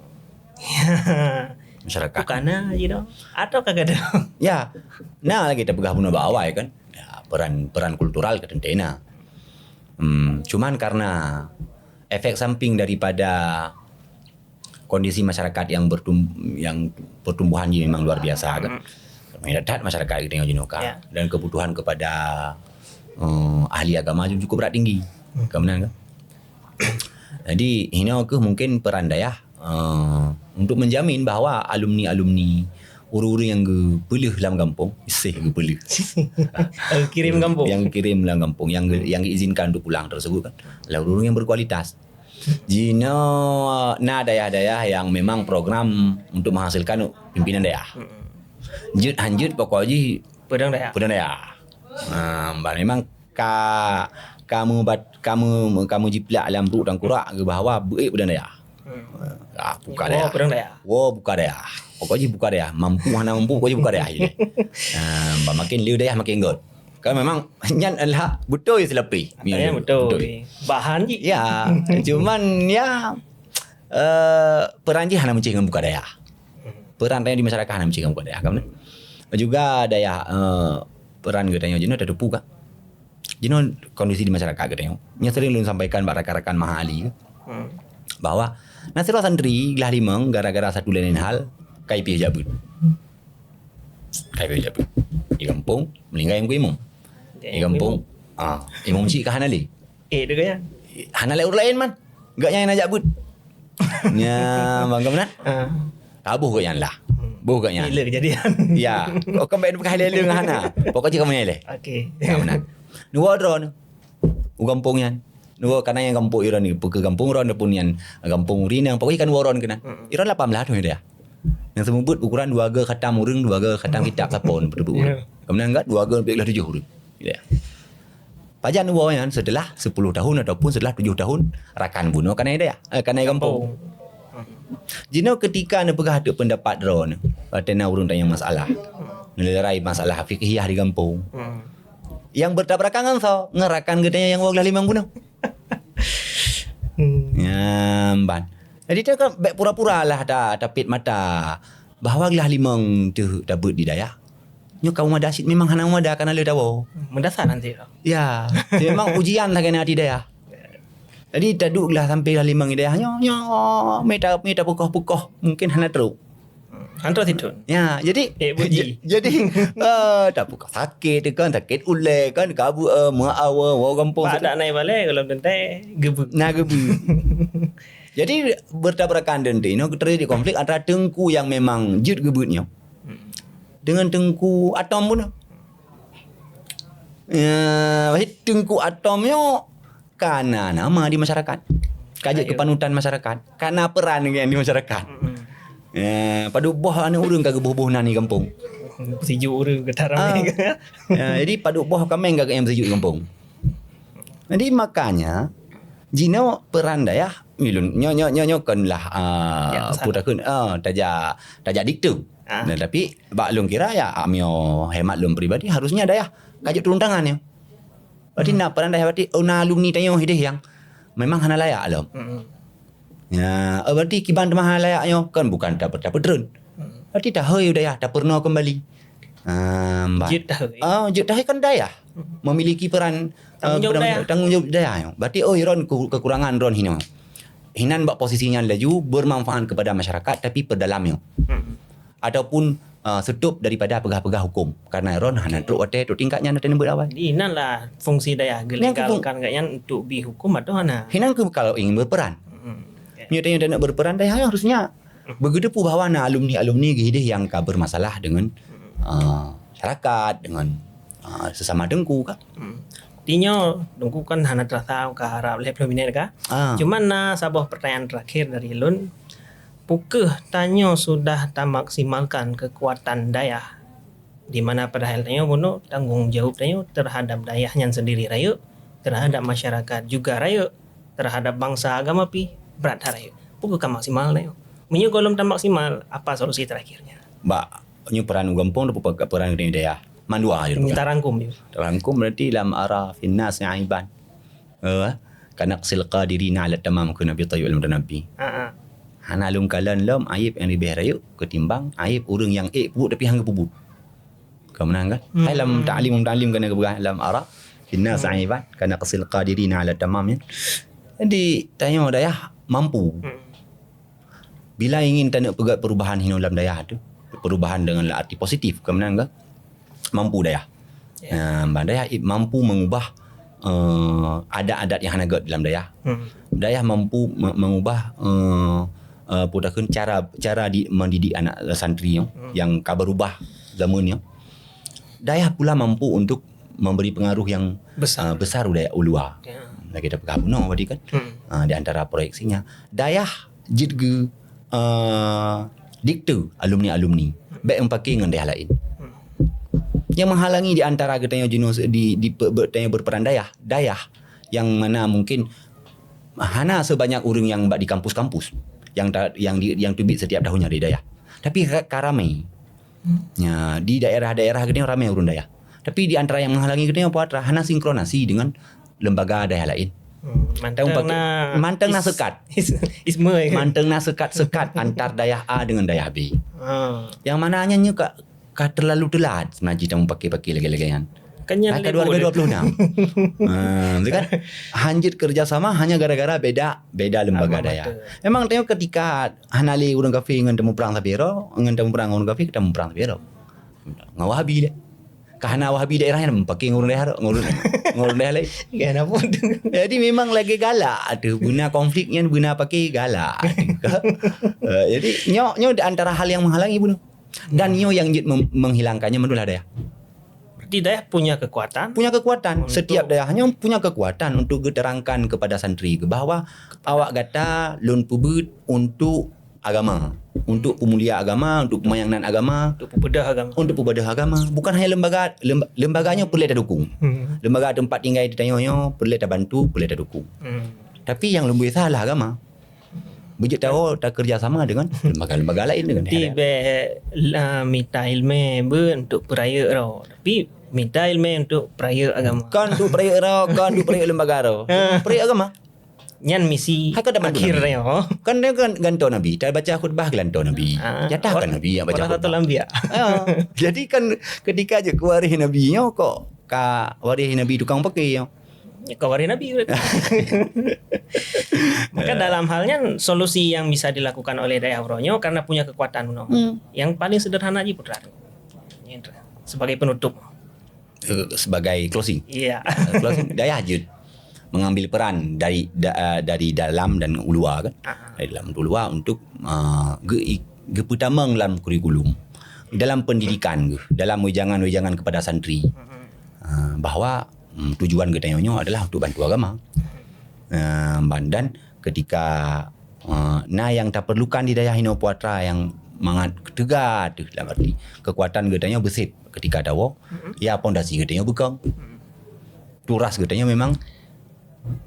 Masyarakat. Bukan na je dah. Atau kagak ada. Ya. Nah, lagi kita peugah bunoe bak awai kan. Ya, peran, peran kultural ka teuntée na. Hmm, cuman karena efek samping daripada kondisi masyarakat yang bertum-, yang pertumbuhan ji memang luar biasa kan. Hmm. Memang that masyarakat kita yang jenuh ka. Ya. Dan kebutuhan kepada, eh, ahli agama juga cukup berat tinggi. Hmm. Kemudian kan. Jadi, hino ke mungkin peran dayah, eh, untuk menjamin bahwa alumni-alumni, ureuëng-ureuëng yang geupeuleuh lam gampông, iseh geupeuleuh. Eh, kirim gampông. Yang kirim lam gampông, yang ge-, yang diizinkan untuk pulang tersebut kan, adalah ureuëng yang berkualitas. Jinoe na dayah-dayah yang memang program untuk menghasilkan pimpinan dayah. Mm-mm. Jeuet han jeuet pokok jih peudong dayah. Peudong dayah. Ha, bah memang ka, ka meubat-, ka meu-, ka meujiplak lam bruek dan kurak bahwa beuet peudong dayah. Hmm. Ah, buka dayah. Wo peudong dayah. Wo buka dayah. Pokok jih buka dayah. Mampu hana mampu, pokok jih buka dayah. Ha, bah makin le dayah makin got. Kan memang nyan adalah beutôi seulapeh. Ada yang beutôi. Beutôi. Bahan jih. Ya, cuman ya, eh, peran jih hana meucih ngon buka dayah. Hmm. Peran tanyoe di masyarakat hana meucih ngon buka dayah. Kan? Juga dayah, eh, peran geutanyoe jinoe tateupeue kan. Jinoe kondisi di masyarakat geutanyoe. Nyang sering lôn sampaikan bak rakan-rakan maha ahli. Hmm. Bahwa na sidroe santri glah limong gara-gara satu lain hal kai piôh jak beuet. Kai piôh jak beuet. Di gampông, meuninggai meukeue imum. Di gampông, ah, imum cit ka hana lé. Eh, tu kan? Hana lé ureueng laén man. Gak nyan na jak beuet. Nya, bang, ka meunan? Ah. Taboh gak nyan lah. Hmm. Boh gak nyan. Bila kejadian? Ya. Oh, kan baik bukan hal lain hana. Pokok cit kamu nilai. Okey. Ka meunan. Dua drone. U gampông nyan. Dua kana yang gampông Iran ni. Bukan gampông Iran pun nyan. Gampông Rinang. Pokoknya kan dua drone kena. Hmm. Iran lapan belas tu dia. Yang seumeubeuet ukuran dua ga khatam ureueng, dua ga khatam kitab sapon, beutôi-beutôi. Ya. Kemudian enggak dua ga lebih lah tujuh ureueng. Ya. Pajan woe nyan setelah sepuluh tahun ataupun setelah tujuh tahun rakan bunoe kanai dayah, eh, kanai gampông. Gampông. Jinoe ketika neupeugah teuk pendapat droeneuh, watée na ureueng tanyong masalah. Neulerai masalah fikihiyah di gampông. Hmm. Yang bertabrakan ngon soe? Ngon rakan geutanyoe nyang woe glah limong bunoe. Hmm. Nyan ban. Jadi, dia kan bèk pura-pura lah ta-, tapit mata bahwa glah limong teuh tabeuet di dayah. Nyoe ka meumada cit, memang hana meumada, ka na lheueh tawoe. Meudasar nanti. Ya, memang ujian lagèe nyan di dayah. Jadi, taduek glah sampai glah limong di dayah nyoe, nyoe, mita, mita peukoh-peukoh, mungkin hana trok. Hmm, hantom situ. Ya, jadi, eh, buji. Jadi, eh, tak buka sakit kan, sakit ulèe kan, kabu, eh, mak awa, wa gampông. Pak situ. Tak naik balik, kalau tentai, gebek. Nah, gebek. Jadi, bertabrakan dan inoe terjadi konflik antara teungku yang memang jeuet geubeuet nyoe. Hmm. Dengan teungku Atom pun. Ya, teungku Atom nyoe kana nama di masyarakat. Ka jeuet keu panutan masyarakat. Kana peran geuh di masyarakat. Mm-mm. Ya, padub boh aneuk ureueng ka geuboh-boh nan di gampông. Sijuek ureueng ka ramé. Ah. Ya, jadi padub boh kaméng ka geuh nyang sijuek di gampông. Jadi makanya jinoe peran dayah milun nyoe, nyoe, nyoe, nyoe kon lah, ah, ya, pesan. Peue takheun, ah, taja, taja diktum. Ah. Nah, tapi bak lôn kira ya, ah, mio hemat lôn pribadi harusnya dayah ka jeuet turun tangan nyoe. Berarti na peran dayah, berarti, oh, na alumni tanyoe hideh nyang memang hana layak lom. Mm-mm. Ya, oh, berarti kiban teuma hana layak nyoe kan bukan ta-, tapeutreun. Mm-mm. Berarti tahôi dayah, tapeurunoe kembali. Ah, mbak. Jeuet tahôi. Ah, jeuet tahôi kan dayah. Mm-mm. Memiliki peran, tanggung jawab, eh, dayah. Tanggung jawab dayah nyoe. Berarti, oh, iron ku-, kekurangan ron hino. Hinan bak posisi nyan laju bermanfaat kepada masyarakat, tapi perdalam nyoe. Mm-mm. ataupun uh, stop daripada peugah-peugah hukum. Karena droen hana trok watèe, trok tingkat nyan teuneubeuet awai. Di nan lah fungsi dayah geulegalkan geuh nyan untuk bi hukum atau hana? Hinan keu kalau ingin berperan. Hmm. Nyoe tanyoe nak berperan, dayah harusnya begitu pun bahwa na alumni-alumni geuh deh yang ka bermasalah dengan uh, masyarakat, dengan uh, sesama teungku kan. Hmm. Di nyoe teungku kan hana terasa ka harap lhèe ploh minit ka. Ah. Cuma na saboh pertanyaan terakhir dari lôn. Peu kheueh tanyoe sudah tamaksimalkan kekuatan dayah, di mana padahai tanyoe bunoe tanggung jaweueb tanyoe terhadap dayah nyan sendiri rayeuk, terhadap masyarakat juga rayeuk, terhadap bangsa agama pih brat that rayeuk. Peu kheueh ka maksimal tanyoe? Meunyoe gohlom tamaksimal, apa solusi terakhirnya? Bak nyoe peran u gampông dan peran di dayah. Mandua aja. Tarangkum. Tarangkum berarti lam ara finnas aiban. Eh, kana qsil qadirina ala tamam keu Nabi Thayyib al-Mutanabi. Ha, ha. Hana lôn kalon lom aib nyang leubeh rayeuk ketimbang aib ureueng nyang ék peubuet tapi hana geupeubuet. Ka meunan kan? Hmm. Hai lam ta'lim, ta'lim kana geupeugah lam ara finnas aiban kana qsil qadirina ala tamam ya. Jadi tanyoe dayah mampu. Hmm. Bila ingin taneuk peugöt perubahan hinoe lam dayah tu, perubahan dengan arti positif, ka meunan kan? Mampu dayah. Ya. Nah, ban dayah mampu mengubah uh, adat-adat yang hana göt dalam dayah. Hmm. Dayah mampu me- mengubah uh, uh, peue takheun cara cara di, mendidik anak santri yang, hmm, yang ka berubah zaman yang. Dayah pula mampu untuk memberi pengaruh yang besar, uh, besar u dayah u luar. Ya. Lagi kita peugah bunoe tadi kan. Hmm. Uh, di antara proyeksinya, dayah jeuet geu uh, dikte alumni-alumni bèk meupaké ngon dayah laén. Nyang menghalangi di antara geutanyoe jeunesse di, di pe- be- tanyoe berperan dayah, dayah yang mana mungkin hana sebanyak ureueng yang bak di kampus-kampus yang ta- yang di, yang teubiet setiap tahunnya di dayah. Tapi ka, ka ramé. Ya, di daerah-daerah geutanyoe ramé ureueng dayah. Tapi di antara yang menghalangi geutanyoe putra hana sinkronasi dengan lembaga dayah laén. Hmm, mantong na sekat. Mantong na sekat-sekat antar dayah A dengan dayah B. Ha. Yang mana hanya nyoe ka, ka terlalu telat sebenarnya kita meupaké-paké lagèe-lagèe nyan. Kan nyan ka dua ribu dua puluh enam. Ha, tu kan? Hanjeuet kerjasama hanya gara-gara beda beda lembaga dayah. Memang tengok ketika hana lé ureueng kafé ngon teumuprang sabe droe, ngon teumuprang ngon ureueng kafé, teumuprang sabe droe. Ngon Wahabi deh. Ka hana Wahabi daerah nyan, paké ngon ureueng daerah, ngon ureueng, ngon ureueng daerah laén. Kan apa tu? Jadi memang lagèe galak tu, beuna konflik nyan beuna paké galak. Eh, jadi nyoe nyoe di antara hal yang menghalangi bunoe. Dan nyoe yang jeuet mem- menghilangkannya mandum lah dayah. Berarti dayah punya kekuatan. Punya kekuatan. Setiap dayah nyoe punya kekuatan untuk geuterangkan kepada santri bahwa awak gata lôn peubuet untuk agama, untuk peumulia agama, untuk peumayangan agama, untuk peubeudôh agama. Untuk peubeudôh agama. Bukan hanya lembaga, lemba- lembaga nyoe peureulèe tadukung. Hmm. Lembaga teumpat tinggai di tanyoe nyoe peureulèe tabantu, peureulèe tadukung. Hmm. Tapi yang lebih besar lah agama. Beujeuet tawoe takerja sama dengan lembaga-lembaga laén dengan. Ti bèk la mita ileumèe beuet untuk peurayeuk droe, tapi mita ileumèe untuk peurayeuk agama. Kon untuk peurayeuk droe, kon untuk peurayeuk lembaga droe. Peurayeuk agama. Nyan misi akhir nyoe. Kan dia kan gantoe Nabi, ta baca khutbah gantoe Nabi. Ah, jatah kan Nabi yang baca khutbah. Ah, jadi kan ketika je kewaréh Nabi nyoe kok ka waréh Nabi tukang paké nyoe. Ya, kau waréh Nabi. Maka dalam hal nyan, solusi yang bisa dilakukan oleh dayah uroe nyoe karena punya kekuatan bunoe. Hmm. Yang paling sederhana ji putra tu. Sebagai penutup. Eh, sebagai closing. Iya. Eh, closing, dayah jeuet mengambil peran dari da- eh, dari dalam dan u luar kan. Ah. Dari dalam dan u luar untuk uh, ge- gepeutamong dalam kurikulum, dalam pendidikan geuh, dalam wejangan-wejangan kepada santri. Uh, bahwa um, tujuan geutanyoe nyoe adalah untuk bantu agama. Uh, ban- dan ketika uh, na yang taperlukan di dayah inoe putra yang mangat teuga teuh dalam arti kekuatan geutanyoe beusép ketika tawoe, ya pondasi geutanyoe beukong. Turas geutanyoe memang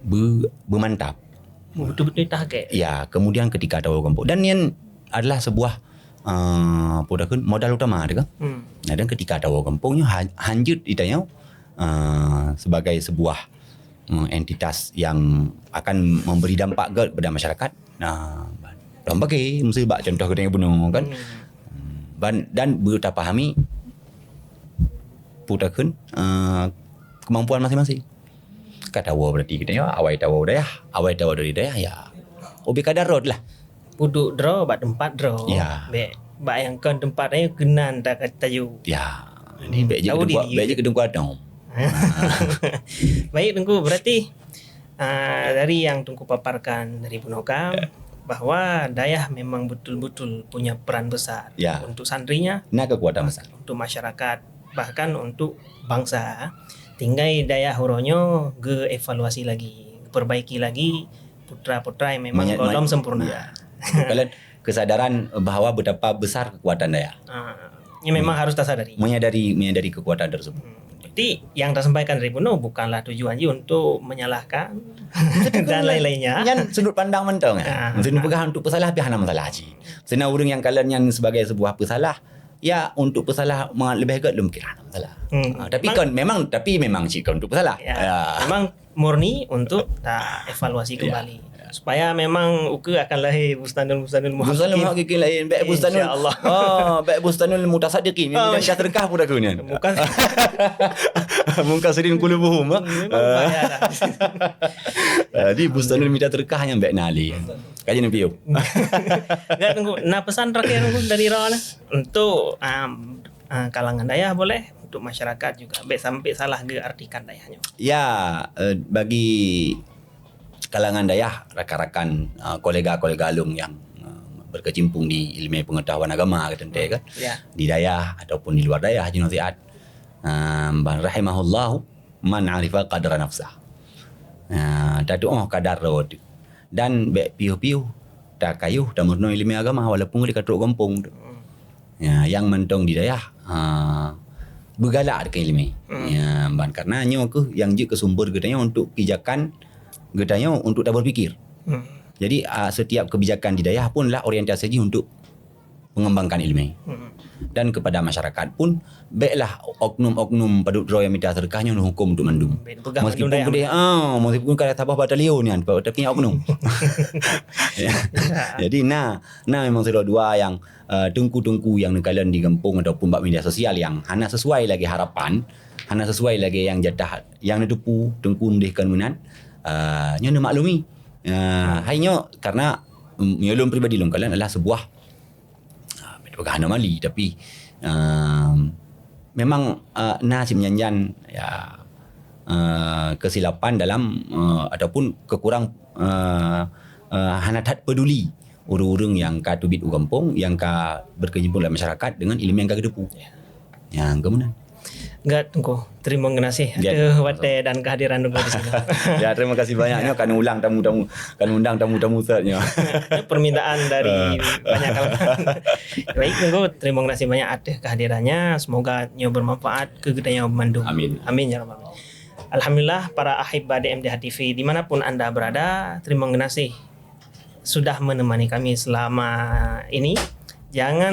be- beumantap. Betul-betul tahke. Ya, kemudian ketika tawoe gampông dan nyan adalah sebuah uh, apa dah modal utama tu kan. Hmm. Nah, dan ketika tawoe gampông nyoe ha- hanjeuet di tanyoe uh, sebagai sebuah uh, entitas yang akan memberi dampak ke kepada masyarakat. Nah, dan bagi mesti bak contoh geutanyoe bunoe kan. Hmm. Ban- dan beutapahami putakheun uh, kemampuan masing-masing. Ka tawoe berarti geutanyoe awai tawoe dayah, awai tawoe dari dayah ya. Ubé kadar rot lah. Peuduek droe bak teumpat droe. Ya. Bèk Bak nyang kon teumpat nyoe keunan ta-, tayue. Ya. Jadi, hmm, bèk jeuet tahu keudeueng, diri. Bèk jeuet keudeueng kuat dong. Baik, Teungku. Berarti, ah, dari yang Teungku paparkan dari bunoe ka, ya, bahwa dayah memang betul-betul punya peran besar, ya, untuk santrinya, na kekuatan besar, untuk masyarakat, bahkan untuk bangsa. Tinggai dayah uroe nyoe geuevaluasi lagi, geuperbaiki lagi, putra-putra yang memang gohlom sempurna. Ya. Kalian kesadaran bahwa betapa besar kekuatan dayah. Ah, ini memang, hmm, harus tasadari. Menyadari, menyadari kekuatan tersebut. Hmm. Jadi, yang tasampaikan dari bunoe bukanlah tujuan jih untuk menyalahkan dan lain-lainnya. Nyan sudut pandang mantong, ya. Ah. Sudut peugah untuk peusalah, pih hana masalah cit. Seunang ureueng nyang kalon nyan sebagai sebuah peusalah, ya, untuk peusalah ma-, leubeh gèt lom kira hana masalah. Hmm. Ah, tapi memang, kon, memang, tapi memang cit kon untuk peusalah. Ya. Ya. Memang murni untuk ta evaluasi, ya, kembali. Ya. Supaya memang ukeue akan lahé Bustanul-Bustanul Muhaqqiqin. Bustanul Muhaqqiqin lahé, bèk Bustanul, insya Allah. Ah, bèk Bustanul Mutasaddiqin. Oh, memang ya. Dah terkah pun aku ni. Bukan. Mungkasirin qulubuhum, ha? Memang bahaya dah. Ah, jadi Bustanul Mita terkah nyang bèk na lé. Kaji Nabi, yo. Enggak, Teungku. Nah, pesan terakhir, Teungku, dari Rawa lah. Untuk, um, ah, kalangan dayah boleh, untuk masyarakat juga. Bèk sampai salah geuartikan dayah nyoe. Ya, eh, bagi kalangan dayah, rakan-rakan, eh, kolega-kolega lôn nyang, eh, berkecimpung di ilmu pengetahuan agama, kata teuntèe kan, ya, di dayah ataupun di luar dayah, jinoe siat. Eh, ban rahimahullahu man arifa qadra nafsah. Eh, tatuoh kadar droe teuh. Dan bèk piôh-piôh takayôh tameurunoe ileumèe agama walaupun ka trok gampông tu. Hmm. Ya, nyang mantong di dayah, ha, beugalak deungon ileumèe. Hmm. Ya, ban karena nyoe keuh nyang jeuet keu sumber geutanyoe untuk pijakan geutanyoe untuk tabeurpikir. Hmm. Jadi, ah, setiap kebijakan di dayah pun lah orientasi jih untuk mengembangkan ileumèe. Hmm. Dan kepada masyarakat pun, bèklah oknum-oknum padub droe nyang mita seudeukah nyoe neuhuköm untuk mandum. Bèk peugah mandum dayah. Meskipun keudéh, ah, meskipun ka saboh batalion nyan, tapi oknum. Ya. Ya. Jadi, na, na memang sidroe dua nyang, eh, teungku-teungku nyang neukalon di gampông ataupun bak media sosial nyang hana sesuai lagèe harapan, hana sesuai lagèe nyang jatah nyang neuteupeue teungku meudeh kon meunan, eh, nyoe neumaklumi. Eh, hai nyoe karena, mm, meunyoe lôn pribadi lôn kalon adalah sebuah ah, bukan anomali, tapi, ehm, memang, eh, na si meunyan-nyan, ya, eh, kesilapan dalam, eh, ataupun kekurang, eh, eh, hana that peduli ureueng-ureueng nyang ka teubiet u gampông, nyang ka berkecimpung dalam masyarakat dengan ileumèe nyang ka geuteupeue. Ya. Nyang keumudian. Enggak, Teungku. Terima kasih, ya, ateueh watèe dan kehadiran Teungku di sini. Ya, terima kasih banyak. Ya. Nyoe kan ulang tamu-tamu, kan undang tamu-tamu set nyoe. Permintaan dari, eh, banyak kalangan. Baik, Teungku, terima kasih banyak ateueh kehadirannya. Semoga nyoe bermanfaat keu geutanyoe bandum. Amin. Amin ya rabbal alamin. Alhamdulillah, para ahibba D M D H T V, di mana pun anda berada, terima kasih sudah menemani kami selama ini. Jangan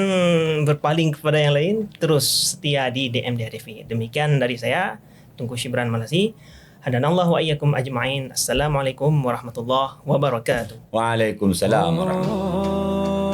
berpaling kepada yang lain, terus setia di D M D H T V. Demikian dari saya, Teungku Syibran Malasi. Hadanallahu wa iyyakum ajma'in. Assalamualaikum warahmatullahi wabarakatuh. Waalaikumsalam warahmatullahi wabarakatuh.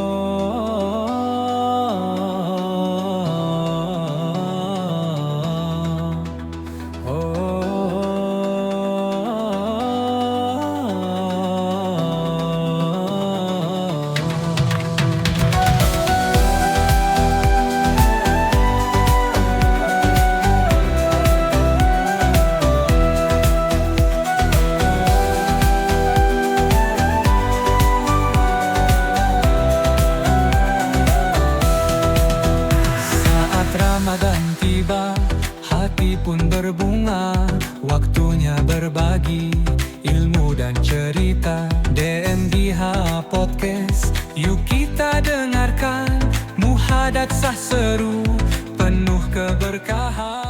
Saat Ramadan tiba, hati pun berbunga, waktunya berbagi ilmu dan cerita. D M D H Podcast, yuk kita dengarkan, muhadatsah seru, penuh keberkahan.